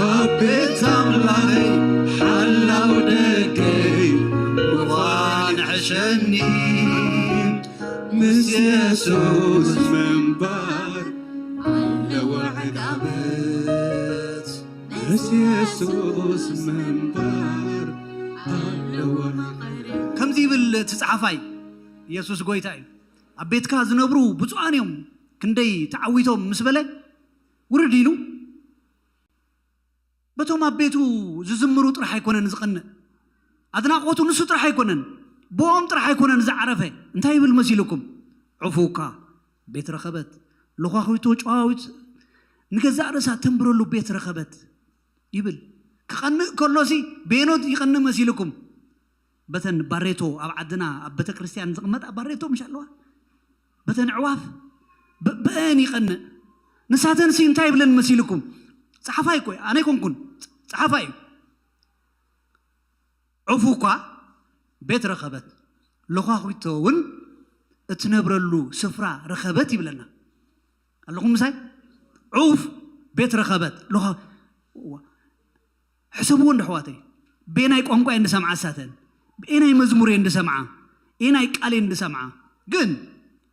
ኣብ ቤት ኣምላኸይ ሓላው ደገይ ምዃን ሕሸኒ። ምስ የሱስ ምንባር ኣለዎ ዕጋበት፣ ምስ የሱስ ምንባር ኣለዎ። ከምዚ ይብል እቲ ጸሓፋይ፣ የሱስ ጎይታ እዩ። ኣብ ቤትካ ዝነብሩ ብፁዓን እዮም፣ ክንደይ ተዓዊቶም ምስ በለ፣ ውርድ ኢሉ በቶም ኣብ ቤቱ ዝዝምሩ ጥራሕ ኣይኮነን ዝቐንእ። ኣድናቖቱ ንሱ ጥራሕ ኣይኮነን፣ ብኦም ጥራሕ ኣይኮነን ዝዓረፈ። እንታይ ይብል መሲልኩም? ዕፉ እኳ ቤት ረኸበት፣ ለዃኺቶ ጨዋዊት ንገዛእ ርእሳ ተንብረሉ ቤት ረኸበት ይብል። ክቐንእ ከሎሲ ቤኖት ይቐንእ መሲልኩም? በተን ባሬቶ ኣብ ዓድና ኣብ ቤተ ክርስቲያን ዝቕመጣ ባሬቶ ምሽ ኣለዋ? በተን ዕዋፍ ብ-፣ ብአን ይቐንእ። ንሳተንሲ እንታይ ይብለን መሲልኩም? ጸሓፋይ እኮ እዩ፣ ኣነ ኣይኮንኩን። ጸሓፋይ እዩ። ዕፉ እኳ ቤት ረኸበት፣ ለዃኺቶ እውን እትነብረሉ ስፍራ ረኸበት ይብለና። ኣለኹም ምሳይ? ዑፍ ቤት ረኸበት፣ ለዃ-፣ ዋ-፣ ሕሰብዎ እንዶ ኣሕዋተይ፣ ቤናይ ቋንቋ እየን ዝሰምዓ እሳተን፣ ቤናይ መዝሙር እየን ዝሰምዓ፣ ኤናይ ቃል እየን ዝሰምዓ። ግን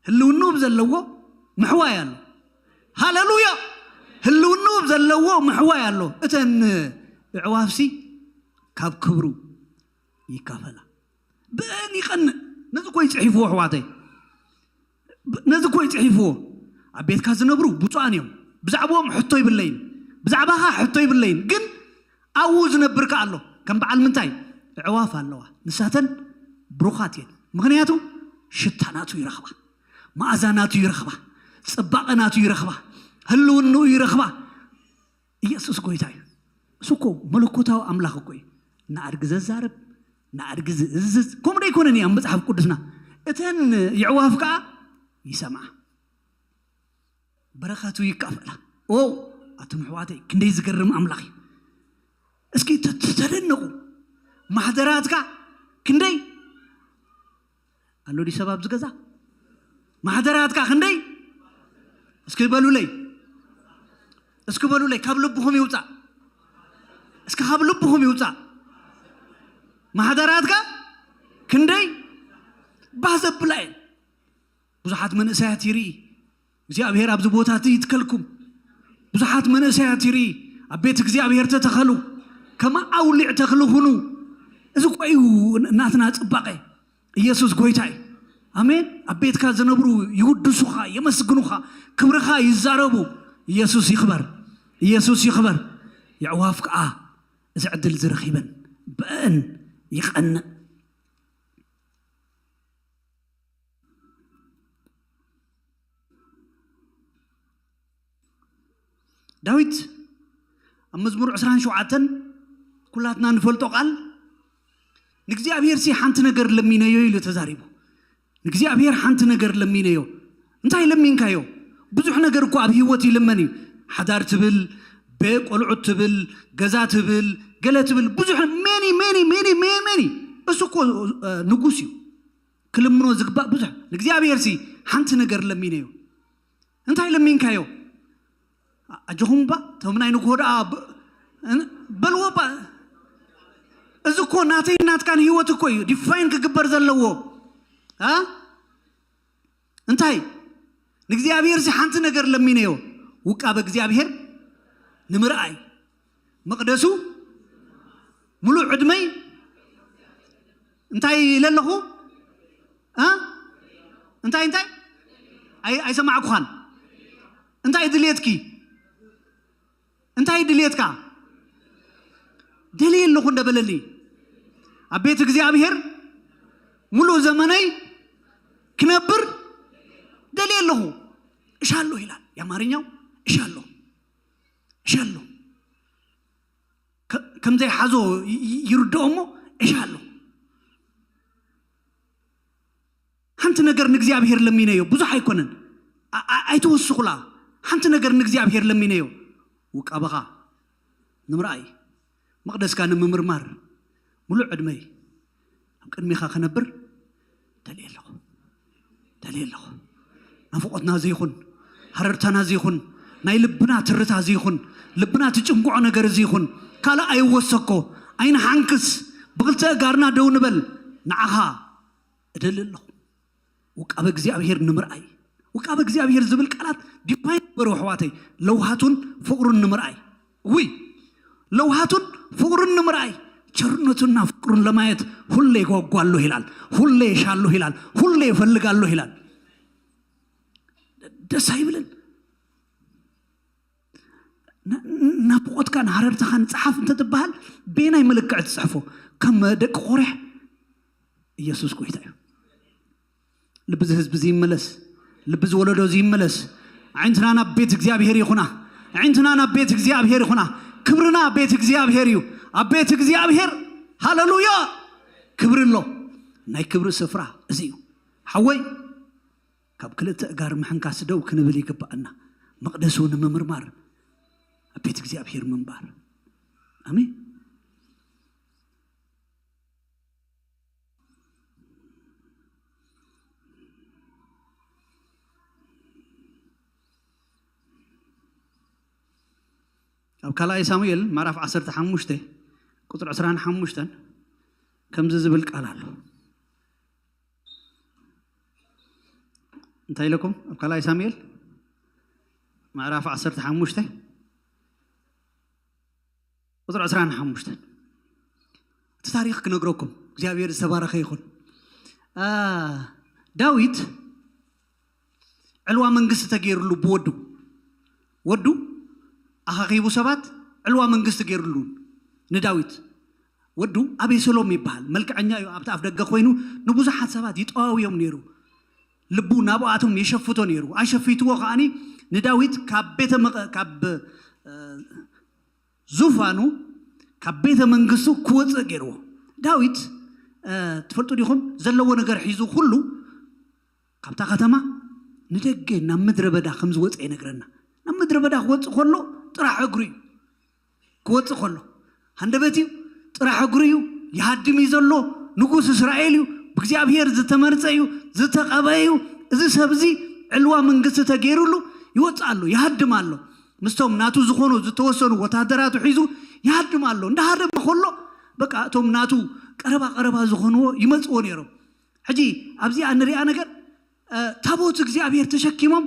ህልውንኡ ብዘለዎ ምሕዋይ ኣሎ። ሃሌሉያ! ህልውንኡ ብዘለዎ ምሕዋይ ኣሎ። እተን ኣዕዋፍሲ ካብ ክብሩ ይካፈላ። ብአን ይቐንእ። ነዚ እኮ እዩ ጽሒፍዎ ኣሕዋተይ። ብ-፣ ነዚ እኮ እዩ ጽሒፍዎ። ኣብ ቤትካ ዝነብሩ ብፁዓን እዮም። ብዛዕባኦም ሕቶ ይብለይን፣ ብዛዕባኻ ሕቶ ይብለይን። ግን ኣብኡ ዝነብር ከኣ ኣሎ። ከም በዓል ምንታይ? ኣዕዋፍ ኣለዋ። ንሳተን ብሩኻት እየን። ምኽንያቱ ሽታ ናቱ ይረኽባ፣ መኣዛ ናቱ ይረኽባ፣ ጽባቐ ናቱ ይረኽባ፣ ህልውንኡ ይረኽባ። ኢየሱስ ጎይታ እዩ። እሱ እኮ መለኮታዊ ኣምላኽ እኮ እዩ። ንኣድጊ ዘዛርብ፣ ንኣድጊ ዝእዝዝ፣ ከምኡ ዶ ኣይኮነን እዩ ኣብ መጽሓፍ ቅዱስና? እተን የዕዋፍ ከኣ ይሰምዓ፣ በረኸቱ ይካፈላ። ኦ፣ ኣቱም ኣሕዋተይ፣ ክንደይ ዝገርም ኣምላኽ እዩ። እስኪ ተ-፣ ተ-፣ ተደነቑ። ማሕደራትካ ክንደይ ኣሎ ድዩ ሰብ ኣብዚ ገዛ? ማሕደራትካ ክንደይ? እስኪ በሉለይ፣ እስኪ በሉለይ፣ ካብ ልብኹም ይውፃእ። እስኪ ካብ ልብኹም ይውፃእ። ማሕደራትካ ክንደይ ባህ ዘብላ እየን። ብዙሓት መንእሰያት ይርኢ እግዚኣብሔር ኣብዚ ቦታ እቲ ይትከልኩም። ብዙሓት መንእሰያት ይርኢ ኣብ ቤት እግዚኣብሔር ተተኸሉ፣ ከም ኣውሊዕ ተኽሊ ሁኑ። እዚ እኮ እዩ ናትና ጽባቐ። ኢየሱስ ጎይታ እዩ። ኣሜን። ኣብ ቤትካ ዝነብሩ ይውድሱኻ፣ የመስግኑኻ። ክብርኻ ይዛረቡ። ኢየሱስ ይኽበር፣ ኢየሱስ ይኽበር። የዕዋፍ ከኣ እዚ ዕድል ዝረኺበን ብእን ይቐንእ። ዳዊት ኣብ መዝሙር ዕስራን ሸውዓተን ኩላትና ንፈልጦ ቃል፣ ንእግዚኣብሔር ሲ ሓንቲ ነገር ለሚነዮ ኢሉ ተዛሪቡ። ንእግዚኣብሔር ሓንቲ ነገር ለሚነዮ። እንታይ ለሚንካዮ? ብዙሕ ነገር እኮ ኣብ ህይወት ይልመን እዩ። ሓዳር ትብል፣ ቤ ቆልዑት ትብል፣ ገዛ ትብል፣ ገለ ትብል፣ ብዙሕ ሜኒ ሜኒ ሜኒ ሜኒ ሜኒ። እሱ እኮ እ፣ ንጉስ እዩ። ክልምኖ ዝግባእ ብዙሕ። ንእግዚኣብሔር ሲ ሓንቲ ነገር ለሚነዮ። እንታይ ለሚንካዮ? ኣጆኹም እባ፣ እቶም ናይ ንግሆ ደኣ ብ-፣ እን-፣ በልዎ እባ። እዚ እኮ ናተይ ናትካን ህይወት እኮ እዩ ዲፋይን ክግበር ዘለዎ። አ? እንታይ? ንእግዚኣብሔር ሲ ሓንቲ ነገር ለሚነዮ። ውቃበ እግዚኣብሔር ንምርኣይ። መቕደሱ ምሉእ ዕድመይ እንታይ ኢለ ኣለኹ? እ? እንታይ፣ እንታይ? ኣይ-፣ ኣይሰማዕኩኻን። እንታይ ድልየትኪ? እንታይ ድልየትካ? ደልየ ኣለኹ እንደ በለኒ። ኣብ ቤት እግዚኣብሔር ሙሉእ ዘመነይ ክነብር ደልየ ኣለኹ። እሻለሁ ይላል የአማርኛው። እሻለሁ፣ እሻለሁ። ከ-፣ ከም ዘይሓዞ ይ-፣ ይ-፣ ይርድኦ እሞ እሻለሁ። ሓንቲ ነገር ንእግዚኣብሔር ለሚነዮ፣ ብዙሕ ኣይኮነን። ኣ-፣ ኣ-፣ ኣይትወስኹላ። ሓንቲ ነገር ንእግዚኣብሔር ለሚነዮ። ውቃበኻ ንምርኣይ፣ መቕደስካ ንምምርማር፣ ሙሉእ ዕድመይ ኣብ ቅድሜኻ ክነብር ደልየ ኣለኹ። ደልየ ኣለኹ። ናፍቖትና ዘይኹን፣ ሃረርታና ዘይኹን፣ ናይ ልብና ትርታ ዘይኹን፣ ልብና ትጭንቆዖ ነገር ዘይኹን፣ ካልእ ኣይወሰኮ፣ ኣይንሓንክስ፣ ብኽልተ እጋርና ደው ንበል፣ ንዓኻ እደሊ ኣለኹ። ውቃበ እግዚኣብሔር ንምርኣይ። ውቃበ እግዚኣብሔር ዝብል ቃላት ዲፋይን ግበሩ ኣሕዋተይ። ለውሃቱን ፍቕሩን ንምርኣይ። ውይ፣ ለውሃቱን ፍቕሩን ንምርኣይ። ቸርነቱና ፍቅሩን ለማየት ሁሌ ይጓጓለሁ ይላል። ሁሌ ይሻለሁ ይላል። ሁሌ ይፈልጋለሁ ይላል። ደስ ኣይብልን? ና-፣ ናፍቆትካን ሃረርታኻን ጸሓፍ እንተትበሃል፣ በየናይ መለክዒ ትጽሕፎ? ከም ደቂ ቆሬሕ? ኢየሱስ ጎይታ እዩ። ልቢ እዚ ህዝቢ እዚ ይመለስ። ልቢ እዚ ወለዶ እዚ ይመለስ። ኣዒንትና ናብ ቤት እግዚኣብሔር ይኹና። ኣዒንትና ናብ ቤት እግዚኣብሔር ይኹና። ክብርና ቤት እግዚኣብሔር እዩ። ኣብ ቤት እግዚኣብሔር፣ ሃሌሉያ፣ ክብሪ ኣሎ። ናይ ክብሪ ስፍራ እዚ እዩ። ሓወይ፣ ካብ ክልተ እጋር ምሕንካስ ደው ክንብል ይግብኣና። መቕደሱ ንምምርማር ኣብ ቤት እግዚኣብሔር ምንባር። ኣሜን። ኣብ ካልኣይ ሳሙኤል ምዕራፍ ዓሰርተ ሓሙሽተ ቁጽሪ ዕስራን ሓሙሽተን ከምዚ ዝብል ቃል ኣሎ። እንታይ ኢለኩም? ኣብ ካልኣይ ሳሙኤል ምዕራፍ ዓሰርተ ሓሙሽተ ቁጽሪ ዕስራን ሓሙሽተን። እቲ ታሪኽ ክነግረኩም፣ እግዚኣብሔር ዝተባረኸ ይኹን። አ፣ ዳዊት ዕልዋ መንግስቲ ተገይሩሉ ብወዱ፣ ወዱ ኣኻኺቡ ሰባት ዕልዋ መንግስቲ ገይሩሉ ንዳዊት። ወዱ ኣቤሰሎም ይበሃል። መልክዐኛ እዩ። ኣብቲ ኣፍ ደገ ኮይኑ ንብዙሓት ሰባት ይጠዋውዮም ነይሩ። ልቡ ናብኣቶም የሸፍቶ ነይሩ። ኣሸፊትዎ ከኣኒ ንዳዊት ካብ ቤተ መቐ-፣ ካብ፣ እ፣ ዙፋኑ፣ ካብ ቤተ መንግስቱ ክወፅእ ገይርዎ። ዳዊት፣ እ፣ ትፈልጡ ዲኹም? ዘለዎ ነገር ሒዙ ኩሉ ካብታ ከተማ ንደገ ናብ ምድረ በዳ ከም ዝወፀ ይነግረና። ናብ ምድረ በዳ ክወፅእ ከሎ ጥራሕ እግሩ እዩ ክወፅእ ከሎ። ሃንደበት እዩ፣ ጥራሕ እግሩ እዩ፣ ይሃድም እዩ ዘሎ። ንጉስ እስራኤል እዩ፣ ብእግዚኣብሔር ዝተመርፀ እዩ፣ ዝተቐበ እዩ። እዚ ሰብ እዚ ዕልዋ መንግስቲ ተገይሩሉ ይወፅእ ኣሎ፣ ይሃድም ኣሎ። ምስቶም ናቱ ዝኾኑ ዝተወሰኑ ወታደራቱ ሒዙ ይሃድም ኣሎ። እንዳሃደመ ከሎ በቃ እቶም ናቱ ቀረባ ቀረባ ዝኾንዎ ይመፅዎ ነይሮም። ሕጂ ኣብዚኣ ንሪኣ ነገር፣ እ፣ ታቦት እግዚኣብሔር ተሸኪሞም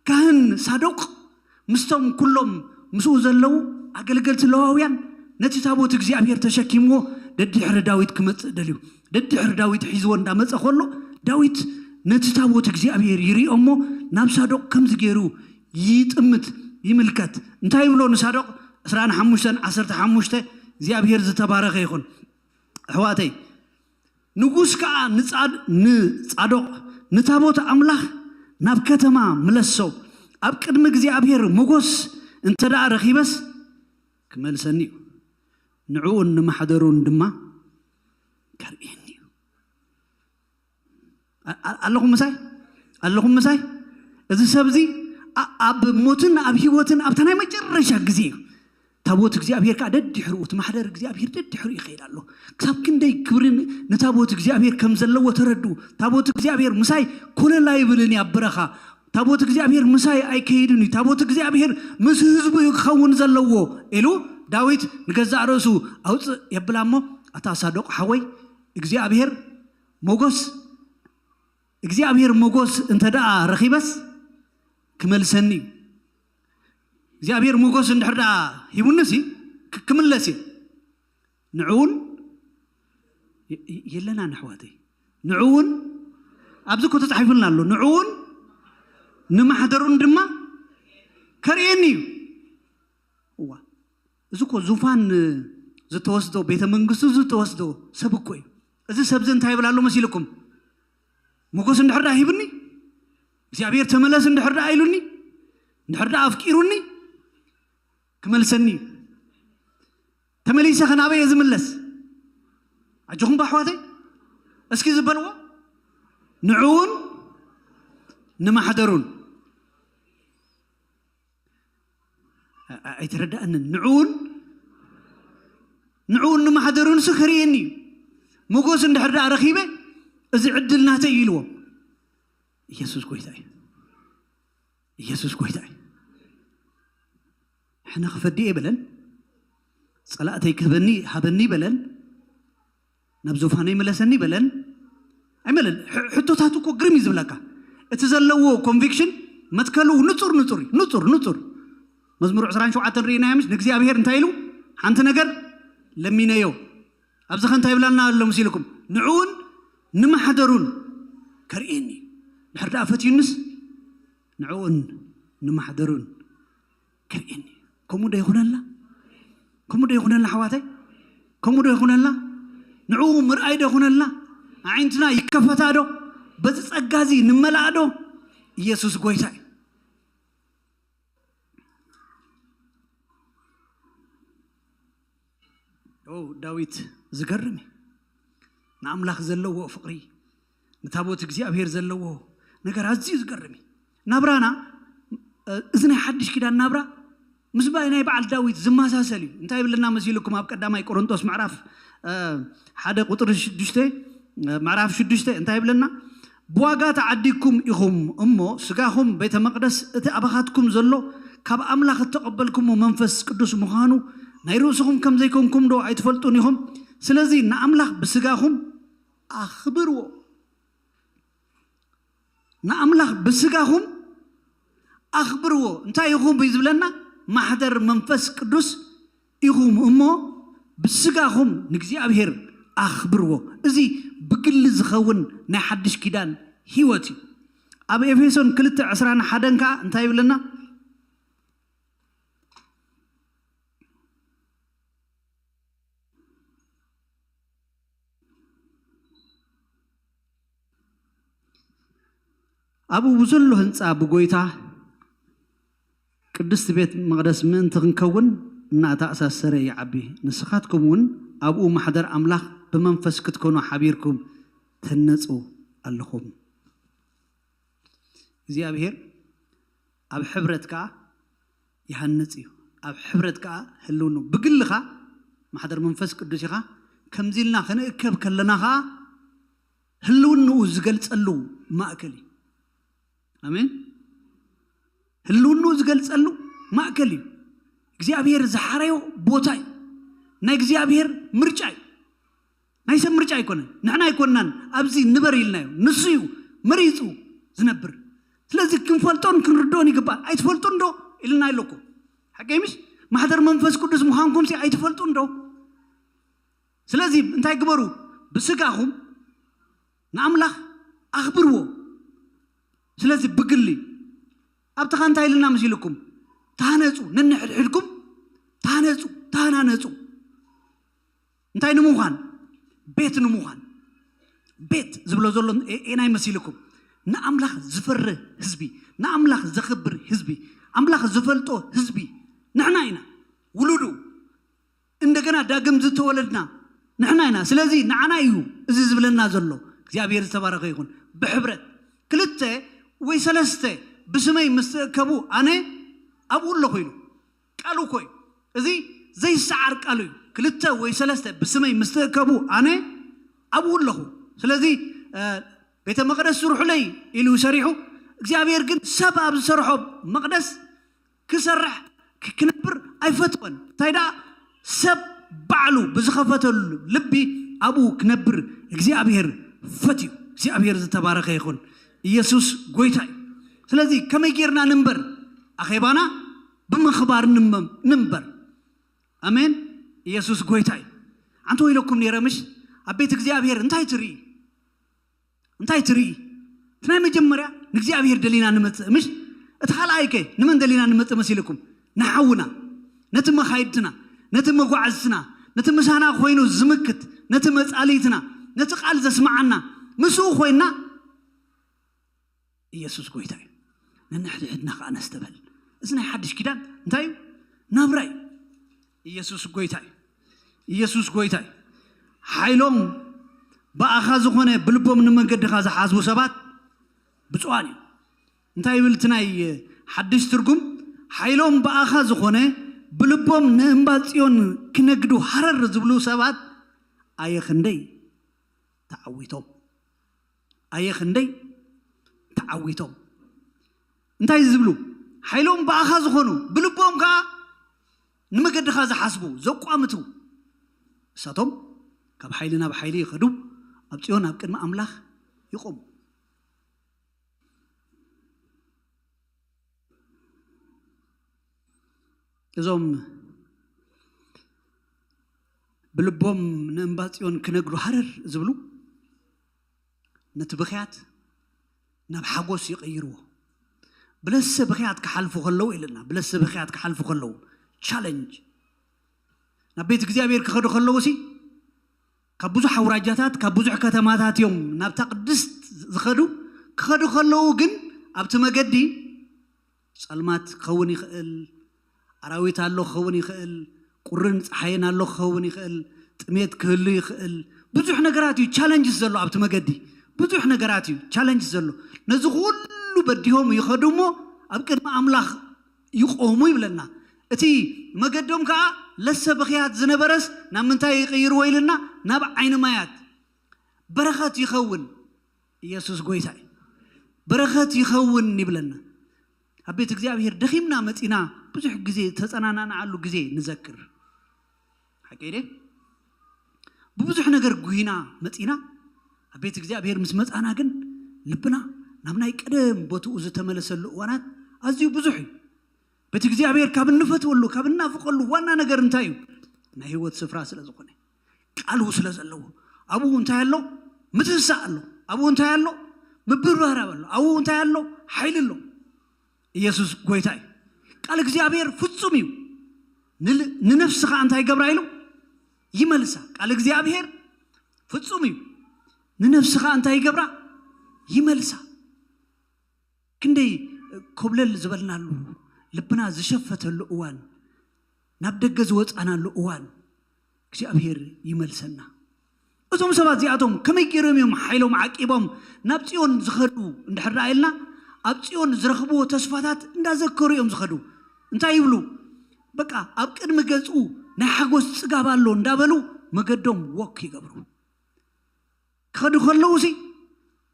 ካህን ሳዶቅ ምስቶም ኩሎም ምስኡ ዘለዉ ኣገልገልቲ ለዋውያን ነቲ ታቦት እግዚኣብሔር ተሸኪምዎ ደድሕሪ ዳዊት ክመጽእ ደልዩ። ደድሕሪ ዳዊት ሒዝዎ እንዳመጸ ከሎ ዳዊት ነቲ ታቦት እግዚኣብሔር ይሪኦ እሞ ናብ ሳዶቅ ከምዚ ገይሩ ይጥምት፣ ይምልከት። እንታይ ይብሎ ንሳዶቅ? ዕስራን ሓሙሽተን ዓሰርተ ሓሙሽተ እግዚኣብሔር ዝተባረኸ ይኹን። ኣሕዋተይ፣ ንጉስ ከኣ ንጻድ-፣ ንጻዶቅ፣ "ንታቦት ኣምላኽ ናብ ከተማ ምለሶ፣ ኣብ ቅድሚ እግዚኣብሔር ሞጎስ እንተ ደኣ ረኺበስ ክመልሰኒ እዩ፣ ንዕኡን ንማሕደሩን ድማ ከርእየኒ እዩ።" ኣ-፣ ኣ-፣ ኣለኹም ምሳይ? ኣለኹም ምሳይ? እዚ ሰብዚ ኣ-፣ ኣብ ሞትን ኣብ ህይወትን ኣብታ ናይ መጨረሻ ግዜ እዩ። ታቦት እግዚኣብሔር ከዓ ደድሕሩ፣ እቲ ማሕደር እግዚኣብሔር ደድሕሩ ይኸይድ ኣሎ። ክሳብ ክንደይ ክብሪ ን-፣ ንታቦት እግዚኣብሔር ከም ዘለዎ ተረድኡ። "ታቦት እግዚኣብሔር ምሳይ ኮለል ኣይብልን እዩ ኣብ በረኻ። ታቦት እግዚኣብሔር ምሳይ ኣይከይድን እዩ። ታቦት እግዚኣብሔር ምስ ህዝቡ እዩ ክኸውን ዘለዎ" ኢሉ ዳዊት ንገዛእ ርእሱ ኣውፅእ የብላ እሞ፣ "ኣታ ሳዶቅ ሓወይ፣ እግዚኣብሔር ሞጎስ፣ እግዚኣብሔር ሞጎስ እንተ ደኣ ረኺበስ ክመልሰኒ እዩ። እግዚኣብሔር ሞጎስ እንድሕር ደኣ ሂቡንሲ ክ-፣ ክምለስ እየ። ንዕውን የ-፣ የ-፣ የለና ንሕዋተይ። ንዕውን ኣብዚ እኮ ተጻሒፉልና ኣሎ። ንዕውን ንማሕደሩን ድማ ከርእየኒ እዩ።" እዋ፣ እዚ እኮ ዙፋን ዝተወስዶ፣ ቤተ መንግስቱ ዝተወስዶ ሰብ እኮ እዩ። እዚ ሰብዚ እንታይ ይብል ኣሎ መሲልኩም? "ሞጎስ እንድሕር ደኣ ሂብኒ፣ እግዚኣብሔር ተመለስ እንድሕር ደኣ ኢሉኒ፣ እንድሕር ደኣ ኣፍቂሩኒ ክመልሰኒ እዩ። ተመሊሰ ከ ናበይ እየ ዝምለስ?" ኣጆኹም ባ ኣሕዋተይ፣ እስኪ ዝበልዎ፣ ንዕውን ንማሕደሩን። ኣ-፣ ኣ-፣ ኣይተረዳእንን። ንዕውን፣ ንዕውን ንማሕደሩንስ ከርእየኒ እዩ። ሞጎስ እንድሕር ደኣ ረኺበ፣ እዚ ዕድል ናተይ እዩ ኢልዎ። ኢየሱስ ጎይታ እዩ። ኢየሱስ ጎይታ እዩ። ሕነ ክፈዲ እየ በለን። ጸላእተይ ክህበኒ፣ ሃበኒ በለን። ናብ ዙፋነይ ምለሰኒ በለን። ኣይመለን። ሕ-፣ ሕቶታቱ እኮ ግርም እዩ ዝብለካ። እቲ ዘለዎ ኮንቪክሽን መትከሉ ንጹር፣ ንጹር እዩ። ንጹር፣ ንጹር። መዝሙር ዕስራን ሸውዓተን ርኢናዮ ምሽ? ንእግዚኣብሔር እንታይ ኢሉ? "ሓንቲ ነገር ለሚነዮ።" ኣብዚ ኸ እንታይ ይብላና ኣሎ መሲልኩም? "ንዕኡን ንማሕደሩን ከርእየኒ እዩ። ድሕር ደኣ ፈትዩንስ ንዕኡን ንማሕደሩን ከርእየኒ እዩ።" ከምኡ ዶ ይኹነልና? ከምኡ ዶ ይኹነልና ኣሕዋተይ? ከምኡ ዶ ይኹነልና? ንዕኡ ምርኣይ ዶ ይኹነልና? ኣዒንትና ይከፈታ ዶ? በዚ ጸጋ እዚ ንመላእ ዶ? ኢየሱስ ጎይታ እዩ። ኦ፣ ዳዊት ዝገርም እዩ። ንኣምላኽ ዘለዎ ፍቕሪ፣ ንታቦት እግዚኣብሔር ዘለዎ ነገር ኣዝዩ ዝገርም እዩ። ናብራና፣ እ፣ እዚ ናይ ሓድሽ ኪዳን ናብራ ምስ ባይ ናይ በዓል ዳዊት ዝመሳሰል እዩ። እንታይ ይብለና መሲልኩም? ኣብ ቀዳማይ ቆሮንቶስ ምዕራፍ፣ እ፣ ሓደ ቁጥሪ ሽዱሽተ፣ እ፣ ምዕራፍ ሽዱሽተ እንታይ ይብለና? "ብዋጋ ተዓዲግኩም ኢኹም እሞ፣ ስጋኹም ቤተ መቕደስ እቲ ኣባኻትኩም ዘሎ ካብ ኣምላኽ እተቐበልኩሞ መንፈስ ቅዱስ ምዃኑ ናይ ርእስኹም ከም ዘይኮንኩም ዶ ኣይትፈልጡን ኢኹም? ስለዚ ንኣምላኽ ብስጋኹም ኣኽብርዎ።" ንኣምላኽ ብስጋኹም ኣኽብርዎ። እንታይ ኢኹም እዩ ዝብለና? ማሕደር መንፈስ ቅዱስ ኢኹም እሞ ብስጋኹም ንእግዚኣብሔር ኣኽብርዎ። እዚ ብግሊ ዝኸውን ናይ ሓድሽ ኪዳን ህይወት እዩ። ኣብ ኤፌሶን ክልተ ዕስራን ሓደን ከኣ እንታይ ይብለና? ኣብኡ ብዘሎ ህንጻ ብጎይታ ቅድስቲ ቤት መቕደስ ምእንቲ ክንከውን እናተኣሳሰረ ይዓቢ። ንስኻትኩም እውን ኣብኡ ማሕደር ኣምላኽ ብመንፈስ ክትኮኑ ሓቢርኩም ትህነጹ ኣለኹም። እግዚኣብሔር ኣብ ሕብረት ከኣ ይሃንጽ እዩ። ኣብ ሕብረት ከኣ ህልው ነው። ብግልኻ ማሕደር መንፈስ ቅዱስ ኢኻ። ከምዚ ኢልና ክንእከብ ከለና ከኣ ህልውንኡ ዝገልጸሉ ማእከል እዩ። ኣሜን። ህልውኑ ዝገልጸሉ ማእከል እዩ። እግዚኣብሔር ዝሓረዮ ቦታ እዩ። ናይ እግዚኣብሔር ምርጫ እዩ። ናይ ሰብ ምርጫ ኣይኮነን። ንሕና ኣይኮንናን ኣብዚ ንበር ኢልናዮ። ንሱ እዩ መሪጹ ዝነብር። ስለዚ ክንፈልጦን ክንርድኦን ይግባእ። ኣይትፈልጡን ዶ ኢልና ኣለኩ። ሓቀይ ምሽ? ማሕደር መንፈስ ቅዱስ ምዃንኩም ሲ ኣይትፈልጡን ዶ? ስለዚ እንታይ ግበሩ? ብስጋኹም ንኣምላኽ ኣኽብርዎ። ስለዚ ብግሊ ኣብቲ ኸ እንታይ ኢልና መሲልኩም? ተሃነጹ፣ ነንሕድሕድኩም ተሃነጹ፣ ተሃናነጹ። እንታይ ንምዃን? ቤት ንምዃን። ቤት ዝብሎ ዘሎ ኤ-፣ ኤናይ መሲልኩም? ንኣምላኽ ዝፈርህ ህዝቢ፣ ንኣምላኽ ዘኽብር ህዝቢ፣ ኣምላኽ ዝፈልጦ ህዝቢ ንሕና ኢና፣ ውሉዱ። እንደገና ዳግም ዝተወለድና ንሕና ኢና። ስለዚ ንዓና እዩ እዚ ዝብለና ዘሎ። እግዚኣብሔር ዝተባረኸ ይኹን። ብሕብረት ክልተ ወይ ሰለስተ ብስመይ ምስ ትእከቡ ኣነ ኣብኡ ኣለኹ ኢሉ። ቃሉ እኮ እዩ። እዚ ዘይሰዓር ቃሉ እዩ። ክልተ ወይ ሰለስተ ብስመይ ምስ ትእከቡ ኣነ ኣብኡ ኣለኹ። ስለዚ፣ እ፣ ቤተ መቕደስ ስርሑለይ ኢሉ ሰሪሑ፣ እግዚኣብሔር ግን ሰብ ኣብ ዝሰርሖ መቕደስ ክሰርሕ፣ ክ-፣ ክነብር ኣይፈትወን። እንታይ ደኣ ሰብ ባዕሉ ብዝኸፈተሉ ልቢ ኣብኡ ክነብር እግዚኣብሔር ፈትዩ። እግዚኣብሔር ዝተባረኸ ይኹን። ኢየሱስ ጎይታ እዩ። ስለዚ ከመይ ጌርና ንንበር? ኣኼባና ብምኽባር ንመ-፣ ንንበር። ኣሜን። ኢየሱስ ጎይታ እዩ። ኣንተ ኢለኩም ነይረ ምሽ? ኣብ ቤት እግዚኣብሔር እንታይ ትርኢ? እንታይ ትርኢ? እቲ ናይ መጀመርያ ንእግዚኣብሔር ደሊና ንመጽእ ምሽ? እቲ ካልኣይ ከ ንመን ደሊና ንመጽእ መሲልኩም? ንሓውና፣ ነቲ መኻይድትና፣ ነቲ መጓዕዝትና፣ ነቲ ምሳና ኮይኑ ዝምክት፣ ነቲ መጻልይትና፣ ነቲ ቃል ዘስምዓና፣ ምስኡ ኮይና ኢየሱስ ጎይታ እዩ። ነንሕድሕድና ከኣ ነስተብህል። እዚ ናይ ሓድሽ ኪዳን እንታይ እዩ? ናብራ እዩ። ኢየሱስ ጎይታ እዩ። ኢየሱስ ጎይታ እዩ። ሓይሎም ብኣኻ ዝኾነ ብልቦም ንመንገድኻ ዝሓስቡ ሰባት ብፁዓን እዮም። እንታይ ይብል እቲ ናይ ሓድሽ ትርጉም? ሓይሎም ብኣኻ ዝኾነ ብልቦም ንእምባ ጽዮን ክነግዱ ሃረር ዝብሉ ሰባት ኣየ ክንደይ ተዓዊቶም። ኣየ ክንደይ ተዓዊቶም። እንታይ ዝብሉ? ሓይሎም ብኣኻ ዝኾኑ፣ ብልቦም ከኣ ንመገድኻ ዝሓስቡ፣ ዘቋምቱ። እሳቶም ካብ ሓይሊ ናብ ሓይሊ ይኸዱ፣ ኣብ ጽዮን ኣብ ቅድሚ ኣምላኽ ይቖሙ። እዞም ብልቦም ንእምባ ጽዮን ክነግዱ ሃረር ዝብሉ፣ ነቲ ብኽያት ናብ ሓጎስ ይቕይርዎ። ብለሰ ብኽያት ክሓልፉ ከለዉ ኢልና፣ ብለሰ ብኽያት ክሓልፉ ከለዉ፣ ቻለንጅ፣ ናብ ቤት እግዚኣብሔር ክኸዱ ከለዉ ሲ፣ ካብ ብዙሕ ኣውራጃታት፣ ካብ ብዙሕ ከተማታት እዮም ናብታ ቅድስት ዝኸዱ። ክኸዱ ከለዉ ግን ኣብቲ መገዲ ጸልማት ክኸውን ይኽእል፣ ኣራዊት ኣሎ ክኸውን ይኽእል፣ ቁርን ጸሓይን ኣሎ ክኸውን ይኽእል፣ ጥሜት ክህሉ ይኽእል። ብዙሕ ነገራት እዩ ቻለንጅስ ዘሎ ኣብቲ መገዲ። ብዙሕ ነገራት እዩ ቻለንጅስ ዘሎ። ነዚ ኩሉ በዲሆም ይኸዱ እሞ ኣብ ቅድሚ ኣምላኽ ይቆሙ ይብለና። እቲ መገዶም ከኣ ለሰ ብኽያት ዝነበረስ ናብ ምንታይ ይቕይርዎ ኢልና? ናብ ዓይኒ ማያት። በረኸት ይኸውን። ኢየሱስ ጎይታ እዩ። በረኸት ይኸውን ይብለና። ኣብ ቤት እግዚኣብሔር ደኺምና መጺና ብዙሕ ግዜ ተጸናናንዓሉ ግዜ ንዘክር። ሓቂ ድየ? ብብዙሕ ነገር ጉሂና መጺና ኣብ ቤት እግዚኣብሔር ምስ መጻና ግን ልብና ናብ ናይ ቀደም ቦትኡ ዝተመለሰሉ እዋናት ኣዝዩ ብዙሕ እዩ። ቤት እግዚኣብሔር ካብ እንፈትወሉ፣ ካብ እናፍቐሉ ዋና ነገር እንታይ እዩ? ናይ ህይወት ስፍራ ስለ ዝኾነ፣ ቃሉ ስለ ዘለዎ። ኣብኡ እንታይ ኣሎ? ምትንሳእ ኣሎ። ኣብኡ እንታይ ኣሎ? ምብርባራብ ኣሎ። ኣብኡ እንታይ ኣሎ? ሓይሊ ኣሎ። ኢየሱስ ጎይታ እዩ። ቃል እግዚኣብሔር ፍጹም እዩ። ንል-፣ ንነፍሲ ኸኣ እንታይ ይገብራ ኢሉ? ይመልሳ። ቃል እግዚኣብሔር ፍጹም እዩ። ንነፍሲ ኸኣ እንታይ ይገብራ? ይመልሳ። ክንደይ ኮብለል ዝበልናሉ፣ ልብና ዝሸፈተሉ እዋን፣ ናብ ደገ ዝወጻናሉ እዋን እግዚኣብሔር ይመልሰና። እዞም ሰባት እዚኣቶም ከመይ ገይሮም እዮም ሓይሎም ዓቂቦም ናብ ጽዮን ዝኸዱ እንድሕር ደኣ ኢልና፣ ኣብ ጽዮን ዝረኽብዎ ተስፋታት እንዳዘከሩ እዮም ዝኸዱ። እንታይ ይብሉ? በቃ ኣብ ቅድሚ ገጹ ናይ ሓጎስ ጽጋብ ኣሎ እንዳበሉ መገዶም ወክ ይገብሩ። ክኸዱ ከለዉ ሲ፣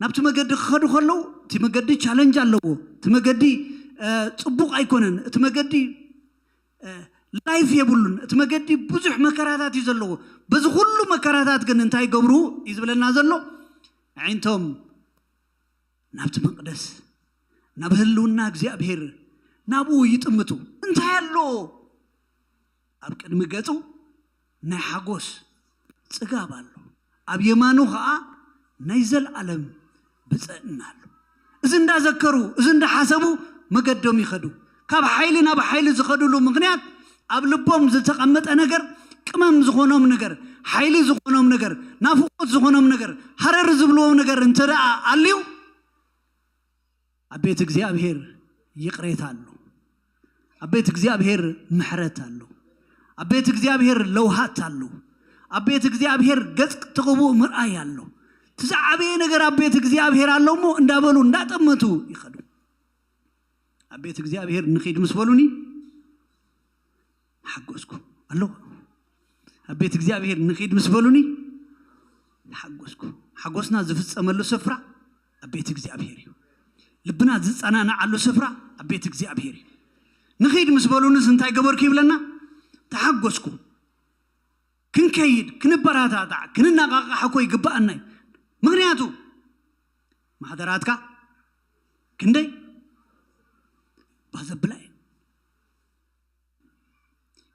ናብቲ መገዲ ክኸዱ ከለዉ፣ እቲ መገዲ ቻለንጅ ኣለዎ። እቲ መገዲ፣ እ፣ ጽቡቕ ኣይኮነን። እቲ መገዲ፣ እ፣ ላይፍ የብሉን። እቲ መገዲ ብዙሕ መከራታት እዩ ዘለዎ። በዚ ኩሉ መከራታት ግን እንታይ ይገብሩ እዩ ዝብለና ዘሎ? ኣዒንቶም ናብቲ መቕደስ፣ ናብ ህልውና እግዚኣብሔር፣ ናብኡ ይጥምቱ። እንታይ ኣሎ? ኣብ ቅድሚ ገጹ ናይ ሓጎስ ጽጋብ ኣሎ። ኣብ የማኑ ኸኣ ናይ ዘለኣለም ብጽዕና ኣሎ። እዚ እንዳዘከሩ፣ እዚ እንዳሓሰቡ መገዶም ይኸዱ። ካብ ሓይሊ ናብ ሓይሊ ዝኸዱሉ ምኽንያት ኣብ ልቦም ዝተቐመጠ ነገር፣ ቅመም ዝኾኖም ነገር፣ ሓይሊ ዝኾኖም ነገር፣ ናፍቆት ዝኾኖም ነገር፣ ሃረር ዝብልዎም ነገር እንተ ደኣ ኣልዩ፣ ኣብ ቤት እግዚኣብሔር ይቕሬታ ኣሎ። ኣብ ቤት እግዚኣብሔር ምሕረት ኣሎ። ኣብ ቤት እግዚኣብሔር ለውሃት ኣሎ። ኣብ ቤት እግዚኣብሔር ገጽ ትቕቡእ ምርኣይ ኣሎ። እቲ ዝዓበየ ነገር ኣብ ቤት እግዚኣብሔር ኣሎ እሞ እንዳበሉ እንዳጠመቱ ይኸዱ። ኣብ ቤት እግዚኣብሔር ንኺድ ምስ በሉኒ ሓጎስኩ። ኣሎ ኣብ ቤት እግዚኣብሔር ንኺድ ምስ በሉኒ ሓጎስኩ። ሓጎስና ዝፍጸመሉ ስፍራ ኣብ ቤት እግዚኣብሔር እዩ። ልብና ዝጸናናዓሉ ስፍራ ኣብ ቤት እግዚኣብሔር እዩ። ንኺድ ምስ በሉንስ እንታይ ገበርኩ ይብለና? ተሓጎስኩ። ክንከይድ፣ ክንበራታታዕ፣ ክንነቓቓሕ እኮ ይግብኣና እዩ። ምኽንያቱ ማሕደራትካ ክንደይ ባዘብላ እዩ።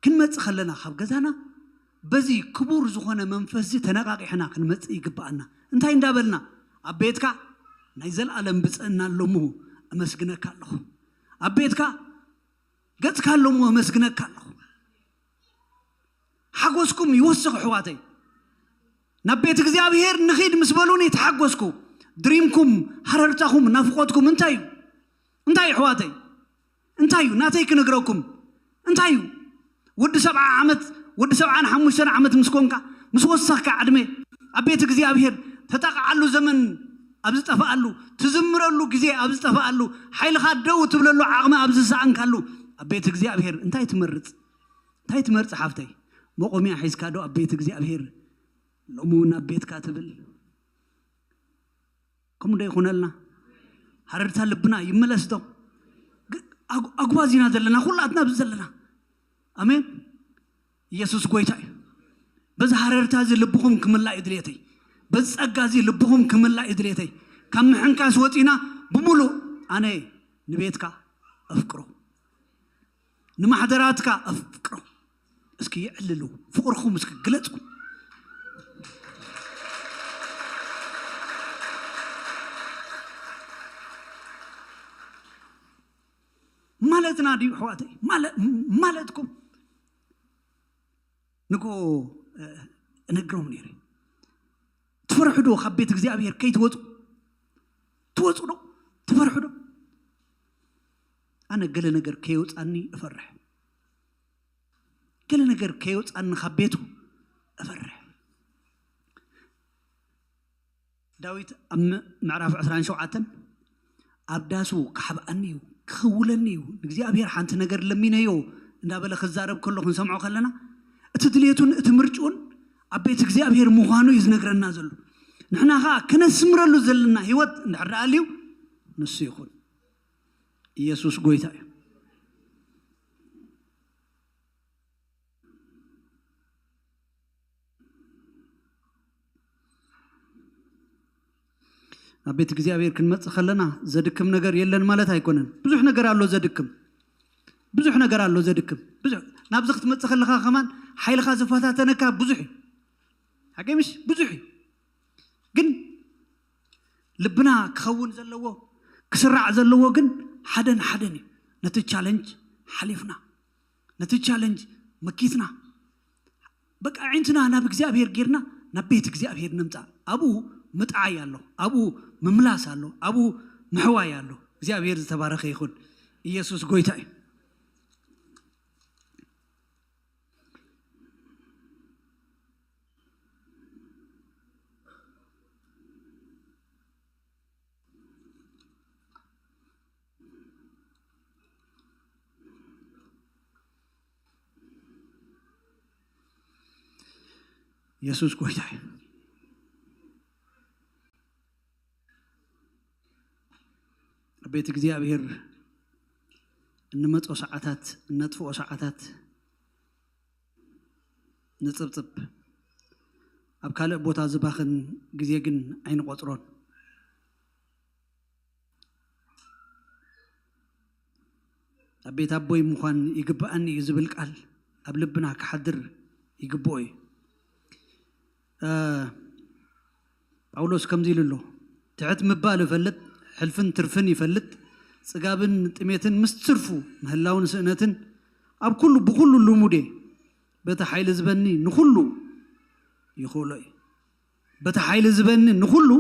ክንመጽእ ከለና ካብ ገዛና በዚ ክቡር ዝኾነ መንፈስዚ ተነቓቒሕና ክንመጽእ ይግብኣና። እንታይ እንዳበልና? ኣብ ቤትካ ናይ ዘለኣለም ብጽዕና ኣሎ እሞ እመስግነካ ኣለኹ። ኣብ ቤትካ ገጽካ ኣሎ እሞ እመስግነካ ኣለኹ። ሓጎስኩም ይወስኽ ኣሕዋተይ። ናብ ቤት እግዚኣብሔር ንኺድ ምስ በሉኒ ተሓጎስኩ። ድሪምኩም፣ ሃረርታኹም፣ ናፍቆትኩም እንታይ እዩ? እንታይ እዩ ኣሕዋተይ? እንታይ እዩ ናተይ ክነግረኩም? እንታይ እዩ? ወዲ ሰብዓ ዓመት፣ ወዲ ሰብዓን ሓሙሽተን ዓመት ምስ ኮንካ፣ ምስ ወሰኽካ ዕድመ፣ ኣብ ቤት እግዚኣብሔር ተጣቕዓሉ ዘመን ኣብ ዝጠፍኣሉ፣ ትዝምረሉ ግዜ ኣብ ዝጠፍኣሉ፣ ሓይልኻ ደው ትብለሉ ዓቕሚ ኣብ ዝሰኣንካሉ፣ ኣብ ቤት እግዚኣብሔር እንታይ ትመርጽ? እንታይ ትመርጽ ሓፍተይ? መቖሚያ ሒዝካ ዶ ኣብ ቤት እግዚኣብሔር ሎሚ እውን ኣብ ቤትካ ትብል? ከምኡ ዶ ይኹነልና? ሃረርታ ልብና ይመለስ ዶ? ግ-፣ ኣጉ-፣ ኣጉባዝ ኢና ዘለና፣ ኩላትና ኣብዚ ዘለና። ኣሜን። ኢየሱስ ጎይታ እዩ። በዚ ሃረርታ እዚ ልብኹም ክምላእ እዩ ድሌተይ። በዚ ጸጋ እዚ ልብኹም ክምላእ እዩ ድሌተይ። ካብ ምሕንካስ ወጺና ብምሉእ ኣነ ንቤትካ ኣፍቅሮ፣ ንማሕደራትካ ኣፍቅሮ። እስኪ የዕልሉ፣ ፍቕርኹም እስኪ ግለጹ። ማለትና ድዩ ኣሕዋተይ? ማለ-፣ ማለትኩም ንጎ፣ እ፣ እነግሮም ነይረ። ትፈርሑ ዶ ካብ ቤት እግዚኣብሔር ከይትወጹ? ትወጹ ዶ? ትፈርሑ ዶ? ኣነ ገለ ነገር ከይወጻኒ እፈርሕ። ገለ ነገር ከይወጻኒ ካብ ቤቱ እፈርሕ። ዳዊት ኣብ ም-፣ ምዕራፍ ዕስራን ሸውዓተን ኣብ ዳሱ ክሓብኣኒ እዩ፣ ክኽውለኒ እዩ፣ ንእግዚኣብሔር ሓንቲ ነገር ለሚነዮ እንዳበለ ክዛረብ ከሎ ክንሰምዖ ከለና፣ እቲ ድሌቱን እቲ ምርጭኡን ኣብ ቤት እግዚኣብሔር ምዃኑ እዩ ዝነግረና ዘሎ። ንሕና ኸኣ ከነስምረሉ ዘለና ህይወት እንድሕር ደኣ ኣልዩ፣ ንሱ ይኹን። ኢየሱስ ጎይታ እዩ። ኣብ ቤት እግዚኣብሔር ክንመጽእ ከለና ዘድክም ነገር የለን ማለት ኣይኮነን። ብዙሕ ነገር ኣሎ ዘድክም። ብዙሕ ነገር ኣሎ ዘድክም። ብዙሕ፣ ናብዚ ክትመጽእ ከለኻ ከማን ሓይልኻ ዝፈታተነካ ብዙሕ እዩ። ሓቂ ምሽ? ብዙሕ እዩ። ግን ልብና ክኸውን ዘለዎ፣ ክስራዕ ዘለዎ ግን ሓደን ሓደን እዩ። ነቲ ቻለንጅ ሓሊፍና፣ ነቲ ቻለንጅ መኪትና፣ በቃ ኣዒንትና ናብ እግዚኣብሔር ጌርና ናብ ቤት እግዚኣብሔር ንምጻእ። ኣብኡ ምጥዓይ ኣሎ፣ ኣብኡ ምምላስ ኣሎ፣ ኣብኡ ምሕዋይ ኣሎ። እግዚኣብሔር ዝተባረኸ ይኹን። ኢየሱስ ጎይታ እዩ። ኢየሱስ ጎይታ እዩ። ኣብ ቤት እግዚኣብሔር እንመጾ ሰዓታት፣ እነጥፍኦ ሰዓታት ንጽብጽብ። ኣብ ካልእ ቦታ ዝባኽን ግዜ ግን ኣይንቖጽሮን። ኣብ ቤት ኣቦይ ምዃን ይግብኣኒ እዩ ዝብል ቃል ኣብ ልብና ክሓድር ይግብኦ እዩ። እ፣ ጳውሎስ ከምዚ ኢሉ ኣሎ፣ "ትሕት ምባል እፈልጥ፣ ሕልፍን ትርፍን ይፈልጥ፣ ጽጋብን ጥሜትን ምስ ትርፉ ምህላውን ስእነትን ኣብ ኩሉ ብኹሉ ልሙዴ፣ በቲ ሓይሊ ዝበኒ ንኹሉ ይኽእሎ እዩ። በቲ ሓይሊ ዝበኒ ንኹሉ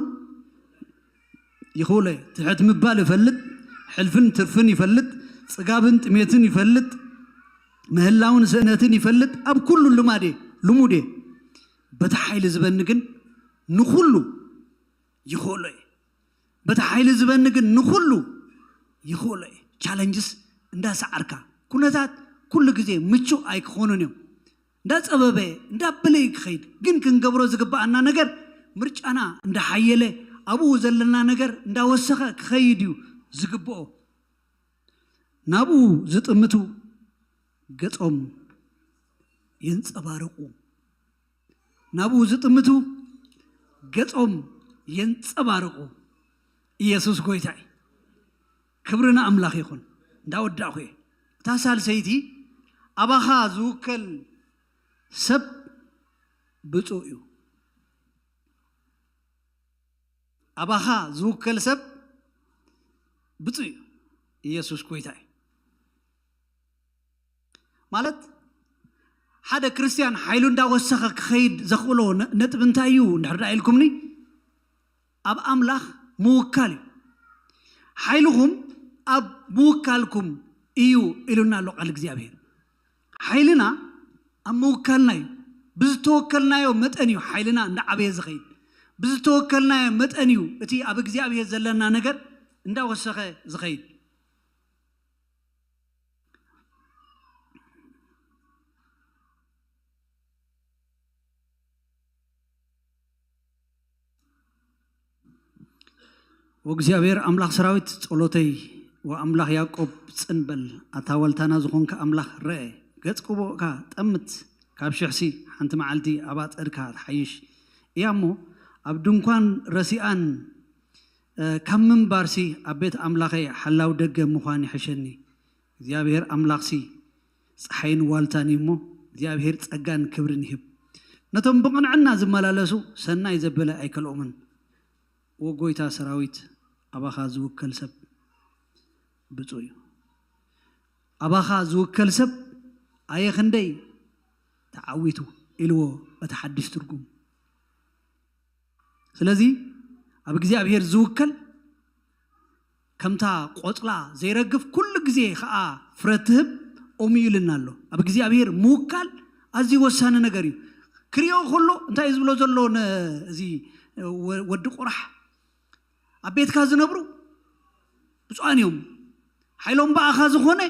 ይኽእሎ እዩ። ትሕት ምባል እፈልጥ፣ ሕልፍን ትርፍን ይፈልጥ፣ ጽጋብን ጥሜትን ይፈልጥ፣ ምህላውን ስእነትን ይፈልጥ፣ ኣብ ኩሉ ልማዴ፣ ልሙዴ፣ በቲ ሓይሊ ዝበኒ ግን ንኹሉ ይኽእሎ እዩ። በቲ ሓይሊ ዝበኒ ግን ንኹሉ ይኽእሎ እዩ።" ቻለንጅስ እንዳሰዓርካ፣ ኩነታት ኩሉ ግዜ ምቹእ ኣይክኾኑን እዮም። እንዳጸበበ እንዳበለ እዩ ክኸይድ። ግን ክንገብሮ ዝግብኣና ነገር ምርጫና እንዳሓየለ፣ ኣብኡ ዘለና ነገር እንዳወሰኸ ክኸይድ እዩ ዝግብኦ። ናብኡ ዝጥምቱ ገጾም የንጸባርቑ። ናብኡ ዝጥምቱ ገጾም የንጸባርቑ። ኢየሱስ ጎይታ እዩ። ክብሪ ንኣምላኽ ይኹን። እንዳወዳእኹ እየ። እታ ሳልሰይቲ፣ "ኣባኻ ዝውከል ሰብ ብፁዕ እዩ። ኣባኻ ዝውከል ሰብ ብፁዕ እዩ።" ኢየሱስ ጎይታ እዩ። ማለት፣ ሓደ ክርስትያን ሓይሉ እንዳወሰኸ ክኸይድ ዘኽእሎ ነ-፣ ነጥቢ እንታይ እዩ እንድሕር ደኣ ኢልኩምኒ፣ ኣብ ኣምላኽ ምውካል እዩ። "ሓይልኹም ኣብ ምውካልኩም እዩ" ኢሉና ኣሎ ቃል እግዚኣብሔር። ሓይልና ኣብ ምውካልና እዩ። ብዝተወከልናዮ መጠን እዩ ሓይልና እንዳዓበየ ዝኸይድ። ብዝተወከልናዮ መጠን እዩ እቲ ኣብ እግዚኣብሔር ዘለና ነገር እንዳወሰኸ ዝኸይድ። ወእግዚኣብሔር ኣምላኽ ሰራዊት፣ ጸሎተይ ወኣምላኽ ያዕቆብ ጽን በል። ኣታ ዋልታና ዝኾንካ ኣምላኽ ርአ፣ ገጽ ቅቡእካ ጠምት። ካብ ሽሕሲ ሓንቲ መዓልቲ ኣብ ኣጸድካ ትሓይሽ እያ እሞ፣ ኣብ ድንኳን ረሲኣን፣ እ፣ ካብ ምንባርሲ ኣብ ቤት ኣምላኸይ ሓላው ደገ ምዃን ይሕሸኒ። እግዚኣብሔር ኣምላኽሲ ጸሓይን ዋልታን እዩ እሞ፣ እግዚኣብሔር ጸጋን ክብርን ይህብ። ነቶም ብቕንዕና ዝመላለሱ ሰናይ ዘበለ ኣይከልኦምን። ወጎይታ ሰራዊት፣ ኣባኻ ዝውከል ሰብ ብፁዕ እዩ። ኣባኻ ዝውከል ሰብ ኣየ ክንደይ ተዓዊቱ ኢልዎ እቲ ሓድሽ ትርጉም። ስለዚ ኣብ እግዚኣብሔር ዝውከል ከምታ ቆጽላ ዘይረግፍ ኩሉ ግዜ ኸኣ ፍረ ትህብ ኦም እዩ ኢልና ኣሎ። ኣብ እግዚኣብሔር ምውካል ኣዝዩ ወሳኒ ነገር እዩ። ክሪኦ ከሎ እንታይ እዩ ዝብሎ ዘሎ ነ-፣ እዚ ወ-፣ ወዲ ቆራሕ፣ ኣብ ቤትካ ዝነብሩ ብፁዓን እዮም። ሓይሎም ብኣኻ ዝኾነ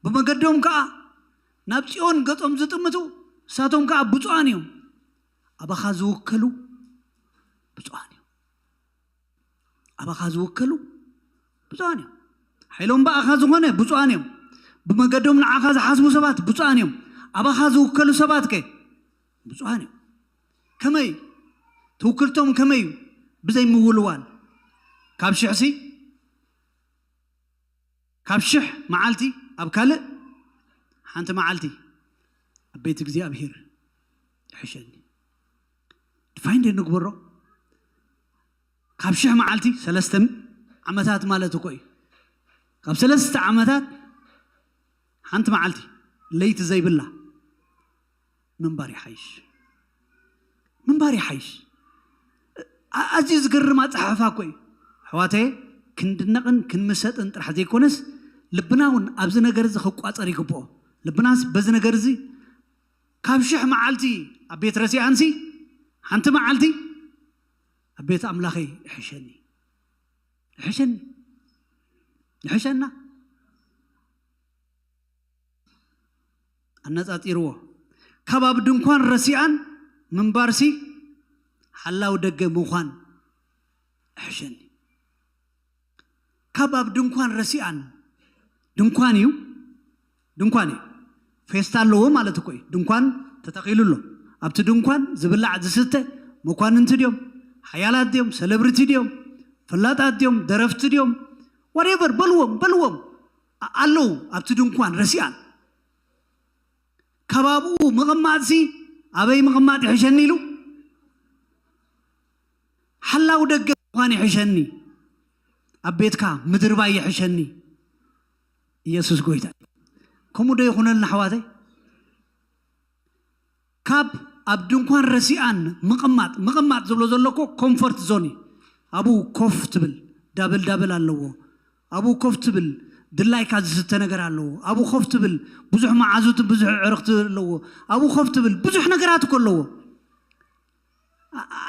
ብመገዶም ከኣ ናብ ጽዮን ገጾም ዝጥምቱ ንሳቶም ከኣ ብፁዓን እዮም። ኣባኻ ዝውከሉ ብፁዓን እዮም። ኣባኻ ዝውከሉ ብፁዓን እዮም። ሓይሎም ብኣኻ ዝኾነ ብፁዓን እዮም። ብመገዶም ንዓኻ ዝሓስቡ ሰባት ብፁዓን እዮም። ኣባኻ ዝውከሉ ሰባት ከ ብፁዓን እዮም። ከመይ? ትውክልቶም ከመይ እዩ? ብዘይ ምውልዋል። ካብ ሽሕሲ፣ ካብ ሽሕ መዓልቲ ኣብ ካልእ ሓንቲ መዓልቲ ኣብ ቤት እግዚኣብሔር ይሕሸኒ። ድፋይንድ ንግበሮ። ካብ ሽሕ መዓልቲ ሰለስተ ዓመታት ማለት እኮ እዩ። ካብ ሰለስተ ዓመታት ሓንቲ መዓልቲ ለይቲ ዘይብላ ምንባር ይሓይሽ። ምንባር ይሓይሽ። ኣ-፣ ኣዝዩ ዝገርም ኣጸሓሕፋ እኮ እዩ። ኣሕዋተየ፣ ክንድነቕን ክንምሰጥን ጥራሕ ዘይኮነስ፣ ልብና እውን ኣብዚ ነገር እዚ ክቋጸር ይግብኦ። ልብናስ በዚ ነገር እዚ፣ ካብ ሽሕ መዓልቲ ኣብ ቤት ረሲኣንሲ፣ ሓንቲ መዓልቲ ኣብ ቤት ኣምላኸይ ይሕሸኒ። ይሕሸኒ። ይሕሸና። ኣነጻጺርዎ። ካብ ኣብ ድንኳን ረሲኣን ምንባርሲ፣ ሓላው ደገ ምዃን ይሕሸኒ። ካብ ኣብ ድንኳን ረሲኣን፣ ድንኳን እዩ፣ ድንኳን እዩ። ፌስታ ኣለዎ ማለት እኮ እዩ። ድንኳን ተተኺሉ ኣሎ። ኣብቲ ድንኳን ዝብላዕ ዝስተ፣ መኳንንቲ ድዮም፣ ሓያላት ድዮም፣ ሰለብሪቲ ድዮም፣ ፈላጣት ድዮም፣ ደረፍቲ ድዮም፣ ዋሬቨር በልዎም በልዎም፣ ኣለዉ ኣብቲ ድንኳን ረሲኣን። ከባብኡ ምቕማጥሲ ኣበይ ምቕማጥ ይሕሸኒ ኢሉ? ሓላው ደገ ምዃን ይሕሸኒ፣ ኣብ ቤትካ ምድርባይ ይሕሸኒ። ኢየሱስ ጎይታ። ከምኡ ዶ ይኹነልና ኣሕዋተይ? ካብ ኣብ ድንኳን ረሲኣን ምቕማጥ ምቕማጥ ዝብሎ ዘሎ እኮ ኮምፎርት ዞን እዩ። ኣብኡ ኮፍ ትብል፣ ዳብል ዳብል ኣለዎ። ኣብኡ ኮፍ ትብል፣ ድላይካ ዝስተ ነገር ኣለዎ። ኣብኡ ኮፍ ትብል፣ ብዙሕ መዓዙትን ብዙሕ ዕርኽቲ ኣለዎ። ኣብኡ ኮፍ ትብል፣ ብዙሕ ነገራት እኮ ኣለዎ።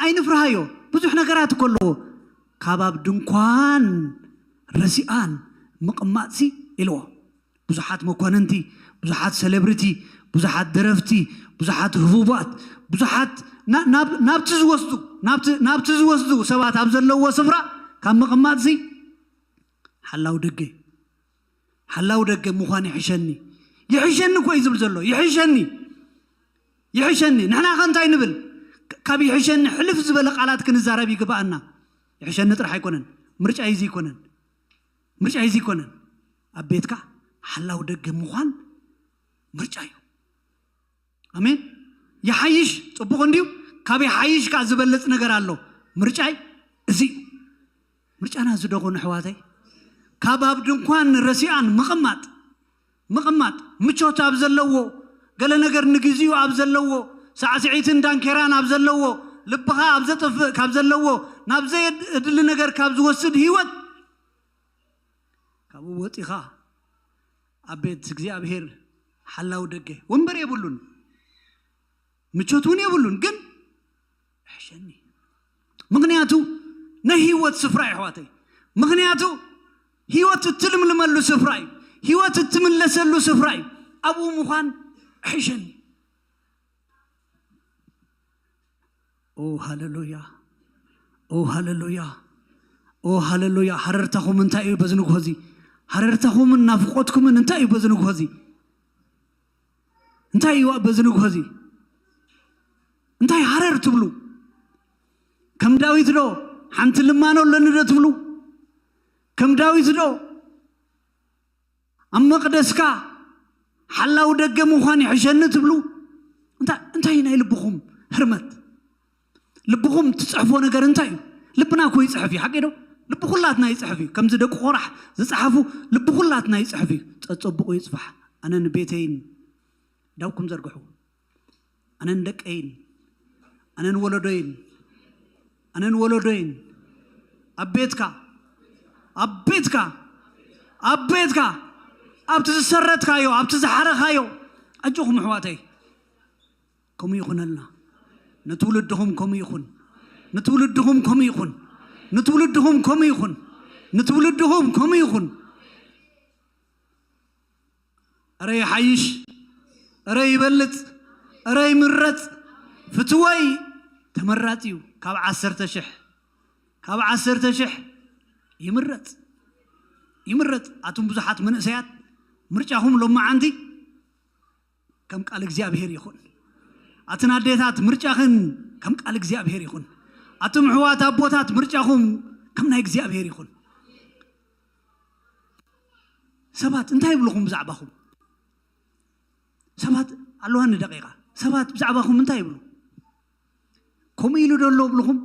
ኣይንፍርሃዮ፣ ብዙሕ ነገራት እኮ ኣለዎ። ካብ ኣብ ድንኳን ረሲኣን ምቕማጥሲ ኢልዎ። ብዙሓት መኮንንቲ፣ ብዙሓት ሰለብሪቲ፣ ብዙሓት ደረፍቲ፣ ብዙሓት ህቡባት፣ ብዙሓት ናብቲ ዝወስዱ ናብቲ ዝወስዱ ሰባት ኣብ ዘለዎ ስፍራ ካብ ምቕማጥሲ ሓላው ደገ ሓላው ደገ ምዃን ይሕሸኒ። ይሕሸኒ እኮ እዩ ዝብል ዘሎ። ይሕሸኒ፣ ይሕሸኒ። ንሕና ከ እንታይ ንብል? ካብ ይሕሸኒ ሕልፍ ዝበለ ቃላት ክንዛረብ ይግብኣና። ይሕሸኒ ጥራሕ ኣይኮነን፣ ምርጫ እዩ ዘይኮነን፣ ምርጫ እዩ ዘይኮነን። ኣብ ቤትካ ሓላው ደገ ምዃን ምርጫ እዩ። ኣሜን። ይሓይሽ ጽቡቕ እንድዩ። ካብ ይሓይሽ ከኣ ዝበልጽ ነገር ኣሎ። ምርጫይ እዚ እዩ። ምርጫና እዚ ዶ ኾን ኣሕዋተይ? ካብ ኣብ ድንኳን ረሲኣን ምቕማጥ ምቕማጥ ምቾት ኣብ ዘለዎ፣ ገለ ነገር ንግዚኡ ኣብ ዘለዎ፣ ሳዕስዒትን ዳንኬራን ኣብ ዘለዎ፣ ልብኻ ኣብ ዘጥፍእ ካብ ዘለዎ፣ ናብ ዘየድሊ ነገር ካብ ዝወስድ ህይወት ካብኡ ወጺኻ ኣብ ቤት እግዚኣብሔር ሓላው ደገ። ወንበር የብሉን፣ ምቾት እውን የብሉን፣ ግን ይሕሸኒ። ምኽንያቱ ናይ ህይወት ስፍራ እዩ ኣሕዋተይ። ምኽንያቱ ህይወት እትልምልመሉ ስፍራ እዩ። ህይወት እትምለሰሉ ስፍራ እዩ። ኣብኡ ምዃን ይሕሸኒ። ኦ ሃለሉያ፣ ኦ ሃለሉያ፣ ኦ ሃለሉያ። ሃረርታኹም እንታይ እዩ በዚ ንግሆ እዚ? ሃረርታኹምን ናፍቆትኩምን እንታይ እዩ በዚ ንግሆ እዚ? እንታይ እዩ በዚ ንግሆ እዚ? እንታይ ሃረር ትብሉ? ከም ዳዊት ዶ ሓንቲ ልማኖ ኣለኒ ዶ ትብሉ? ከም ዳዊት ዶ ኣብ መቕደስካ ሓላው ደገ ምዃን ይሕሸኒ ትብሉ? እንታይ እንታይ ናይ ልብኹም ህርመት? ልብኹም ትጽሕፎ ነገር እንታይ እዩ? ልብና እኮ ይጽሕፍ እዩ፣ ሓቂ ዶ? ልቢ ኩላትና ይጽሕፍ እዩ። ከምዚ ደቂ ቆራሕ ዝጸሓፉ ልቢ ኩላትና ይጽሕፍ እዩ። ጸጸብቑ ይጽፋሕ። ኣነ ንቤተይን ዳውኩም ዘርግሑ። ኣነ ንደቀይን፣ ኣነ ንወለዶይን፣ ኣነ ንወለዶይን፣ ኣብ ቤትካ፣ ኣብ ቤትካ፣ ኣብ ቤትካ፣ ኣብቲ ዝሰረትካዮ፣ ኣብቲ ዝሓረኻዮ፣ ኣጆኹም ኣሕዋተይ፣ ከምኡ ይኹነልና። ንትውልድኹም ከምኡ ይኹን። ንትውልድኹም ከምኡ ይኹን። ንትውልድኹም ከምኡ ይኹን። ንትውልድኹም ከምኡ ይኹን። እረ ይሓይሽ፣ እረ ይበልጽ፣ እረ ይምረጽ። ፍትወይ ተመራጺ እዩ። ካብ ዓሰርተ ሽሕ፣ ካብ ዓሰርተ ሽሕ ይምረጽ፣ ይምረጽ። ኣቱም ብዙሓት መንእሰያት ምርጫኹም ሎማዓንቲ ከም ቃል እግዚኣብሔር ይኹን። ኣትን ኣዴታት ምርጫኽን ከም ቃል እግዚኣብሔር ይኹን። ኣቱም ኣሕዋት ኣቦታት ምርጫኹም ከም ናይ እግዚኣብሔር ይኹን። ሰባት እንታይ ይብልኹም ብዛዕባኹም? ሰባት ኣለዋኒ ደቂቓ። ሰባት ብዛዕባኹም እንታይ ይብሉ? ከምኡ ኢሉ ዶ ኣሎ ብልኹም?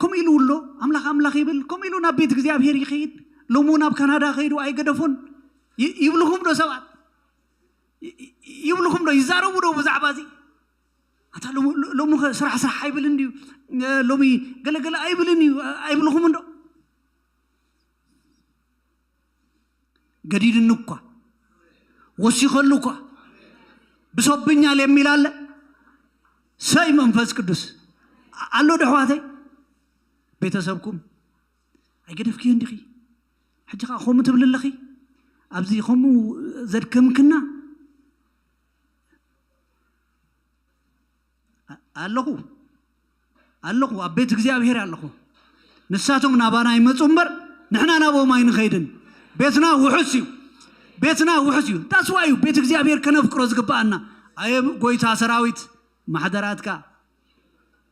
ከምኡ ኢሉ ኣሎ፣ ኣምላኽ ኣምላኽ ይብል፣ ከምኡ ኢሉ ናብ ቤት እግዚኣብሔር ይኸይድ፣ ሎሚ ናብ ካናዳ ከይዱ ኣይገደፎን ይ-፣ ይብልኹም ዶ ሰባት? ይ-፣ ይ-፣ ይብልኹም ዶ? ይዛረቡ ዶ ብዛዕባ እዚ? ኣታ ሎሚ፣ ሎ-፣ ሎሚ ኸ ስራሕ ስራሕ ኣይብልን ድዩ? እ፣ ሎሚ ገለገለ ኣይብልን እዩ፣ እ፣ ኣይብልኹምን ዶ? ገዲድኒ እኳ፣ ወሲኸሉ እኳ፣ ብሶብኛል የሚል ኣለ። ሰይ መንፈስ ቅዱስ ኣ-፣ ኣሎ ዶ ኣሕዋተይ? ቤተሰብኩም ኣይገደፍክዮን ዲኺ? ሕጂ ኸኣ ከምኡ ትብሊ ኣለኺ? ኣብዚ ከምኡ ዘድከምክና? ኣ-፣ ኣለኹ፣ ኣለኹ፣ ኣብ ቤት እግዚኣብሔር ኣለኹ። ንሳቶም ናባና ይመጹ እምበር ንሕና ናብኦም ኣይንኸይድን። ቤትና ውሑስ እዩ። ቤትና ውሕስ እዩ። ታስዋ እዩ ቤት እግዚኣብሔር ከነፍቅሮ ዝግባኣና። ኣየ ጎይታ ሰራዊት፣ ማሕደራትካ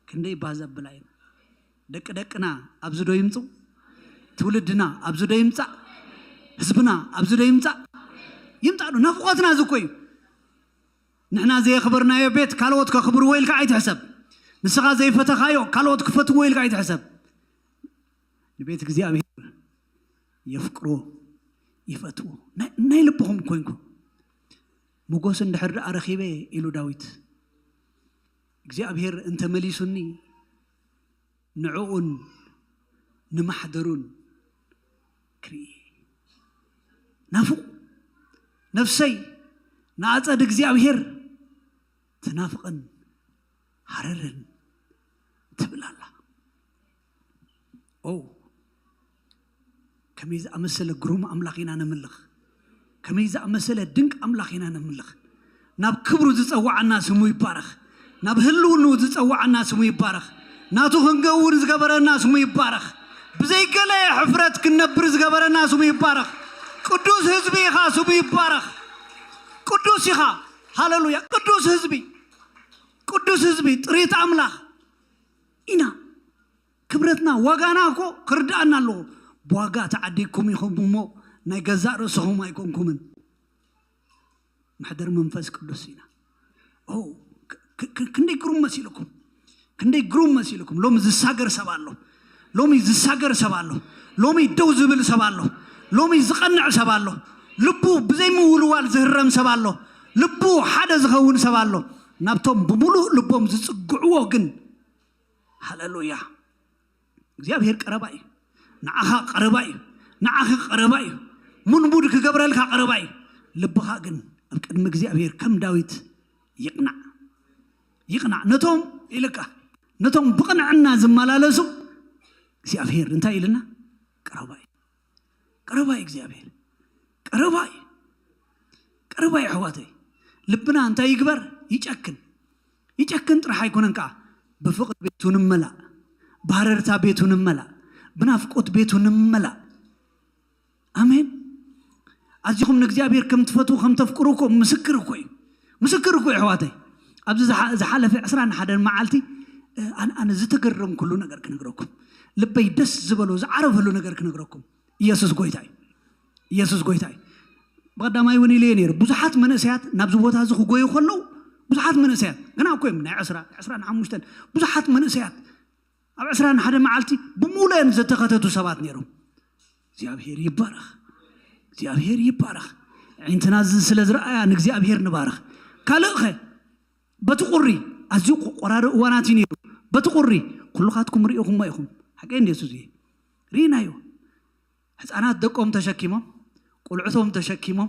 ክንደይ ባህ ዘብላ እዩ። ደቂ ደቅና ኣብዚ ዶ ይምፁ? ትውልድና ኣብዚ ዶ ይምፃእ? ህዝብና ኣብዚ ዶ ይምፃእ? ይምፃእ ዶ? ናፍቆትና እዚ እኮ እዩ። ንሕና ዘየኽበርናዮ ቤት ካልኦት ከኽብርዎ ኢልካ ኣይትሕሰብ። ንስኻ ዘይፈተኻዮ ካልኦት ክፈትዎ ኢልካ ኣይትሕሰብ። ንቤት እግዚኣብሔር የፍቅሮ፣ ይፈትዎ። ናይ ልብኹም ኮይንኩ፣ ሞጎስ እንድሕር ደኣ ረኺበ ኢሉ ዳዊት፣ እግዚኣብሔር እንተመሊሱኒ ንዕኡን ንማሕደሩን ክርኢ ናፍቁ። ነፍሰይ ንኣጸድ እግዚኣብሔር ትናፍቕን ሃረርን ትብል ኣላ። ኦ፣ ከመይ ዝኣመሰለ ግሩም ኣምላኽ ኢና ነምልኽ። ከመይ ዝኣመሰለ ድንቅ ኣምላኽ ኢና ነምልኽ። ናብ ክብሩ ዝጸዋዓና ስሙ ይባረኽ። ናብ ህልውኑ ዝጸዋዓና ስሙ ይባረኽ። ናቱ ክንገውን ዝገበረና ስሙ ይባረኽ። ብዘይገለ ሕፍረት ክንነብር ዝገበረና ስሙ ይባረኽ። ቅዱስ ህዝቢ ኢኻ፣ ስሙ ይባረኽ። ቅዱስ ኢኻ። ሃለሉያ። ቅዱስ ህዝቢ፣ ቅዱስ ህዝቢ፣ ጥሪት ኣምላኽ ኢና። ክብረትና ዋጋና እኮ ክርድኣና ኣለዎ። ብዋጋ ተዓዲግኩም ኢኹም እሞ ናይ ገዛእ ርእስኹም ኣይኮንኩምን። መሕደር መንፈስ ቅዱስ ኢና። ኦ፣ ክንደይ ግሩም መሲልኩም፣ ክንደይ ግሩም መሲልኩም። ሎሚ ዝሳገር ሰብ ኣሎ፣ ሎሚ ዝሳገር ሰብ ኣሎ፣ ሎሚ ደው ዝብል ሰብ ኣሎ፣ ሎሚ ዝቐንዕ ሰብ ኣሎ፣ ልቡ ብዘይምውልዋል ዝህረም ሰብ ኣሎ፣ ልቡ ሓደ ዝኸውን ሰብ ኣሎ። ናብቶም ብምሉእ ልቦም ዝጽግዕዎ ግን፣ ሃለሉያ፣ እግዚኣብሔር ቀረባ እዩ። ንዓኻ ቀረባ እዩ። ንዓኺ ቀረባ እዩ። ሙንቡድ ክገብረልካ ቀረባ እዩ። ልብኻ ግን ኣብ ቅድሚ እግዚኣብሔር ከም ዳዊት ይቕናዕ፣ ይቕናዕ። ነቶም ኢልካ፣ ነቶም ብቕንዕና ዝመላለሱ እግዚኣብሔር እንታይ ኢልና? ቀረባ እዩ። ቀረባ እዩ እግዚኣብሔር። ቀረባ እዩ። ቀረባ እዩ ኣሕዋተይ። ልብና እንታይ ይግበር? ይጨክን። ይጨክን ጥራሕ ኣይኮነን ከዓ፣ ብፍቕሪ ቤቱ ንመላእ፣ ብሃረርታ ቤቱ ንመላእ፣ ብናፍቆት ቤቱ ንመላእ። ኣሜን። ኣዚኹም ንእግዚኣብሔር ከም ትፈትዉ ከም ተፍቅሩ እኮ ምስክር እኮ እዩ። ምስክር እኮ እዩ ኣሕዋተይ። ኣብዚ ዝሓ-፣ ዝሓለፈ ዕስራን ሓደን መዓልቲ፣ እ፣ ኣነ፣ ኣነ ዝተገረምኩሉ ነገር ክነግረኩም፣ ልበይ ደስ ዝበሎ ዝዓረፈሉ ነገር ክነግረኩም። ኢየሱስ ጎይታ እዩ። ኢየሱስ ጎይታ እዩ። ብቐዳማይ እውን ኢለየ ነይሩ፣ ብዙሓት መንእሰያት ናብዚ ቦታ እዚ ክጎዩ ከለዉ፣ ብዙሓት መንእሰያት ገና እኮ እዮም ናይ ዕስራ፣ ዕስራን ሓሙሽተን፣ ብዙሓት መንእሰያት ኣብ ዕስራን ሓደ መዓልቲ ብምሉአን ዝተኸተቱ ሰባት ነይሮም። እግዚኣብሔር ይባረኽ፣ እግዚኣብሔር ይባረኽ። ኣዒንትና እዚ ስለ ዝረኣያ ንእግዚኣብሔር ንባረኽ። ካልእ ኸ? በቲ ቁሪ፣ ኣዝዩ ቆራሪ እዋናት እዩ ነይሩ። በቲ ቁሪ ኩልኻትኩም ርኢኹሞ ኢኹም። ሓቀይ እንደ የሱስ እዩ። ርኢናዮ። ህፃናት ደቆም ተሸኪሞም፣ ቆልዕቶም ተሸኪሞም፣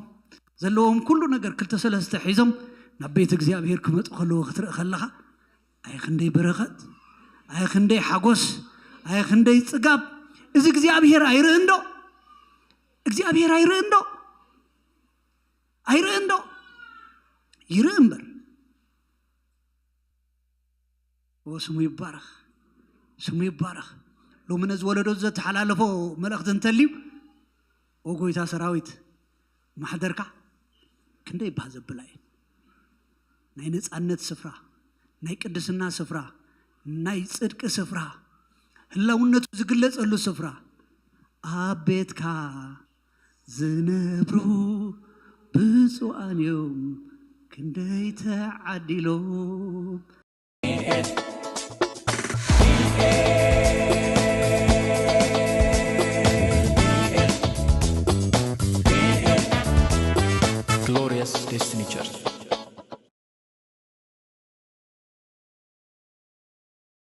ዘለዎም ኩሉ ነገር ክልተ ሰለስተ ሒዞም ናብ ቤት እግዚኣብሔር ክመጡ ከለዉ ክትርኢ ከለኻ፣ ኣይ ክንደይ በረኸት፣ ኣይ ክንደይ ሓጎስ፣ ኣይ ክንደይ ጽጋብ። እዚ እግዚኣብሔር ኣይርእን ዶ? እግዚኣብሔር ኣይርእን ዶ? ኣይርእን ዶ? ይርኢ እምበር። ኦ፣ ስሙ ይባረኽ፣ ስሙ ይባረኽ። ሎሚ ነዚ ወለዶ ዘተሓላለፎ መልእኽቲ እንተልዩ፣ ኦ ጎይታ ሰራዊት፣ ማሕደርካ ክንደይ ባህ ዘብላ እዩ። ናይ ነጻነት ስፍራ፣ ናይ ቅድስና ስፍራ፣ ናይ ጽድቂ ስፍራ፣ ህላውነቱ ዝግለጸሉ ስፍራ። ኣብ ቤትካ ዝነብሩ ብፁዓን እዮም ክንደይ ተዓዲሎም። Glorious Destiny Church.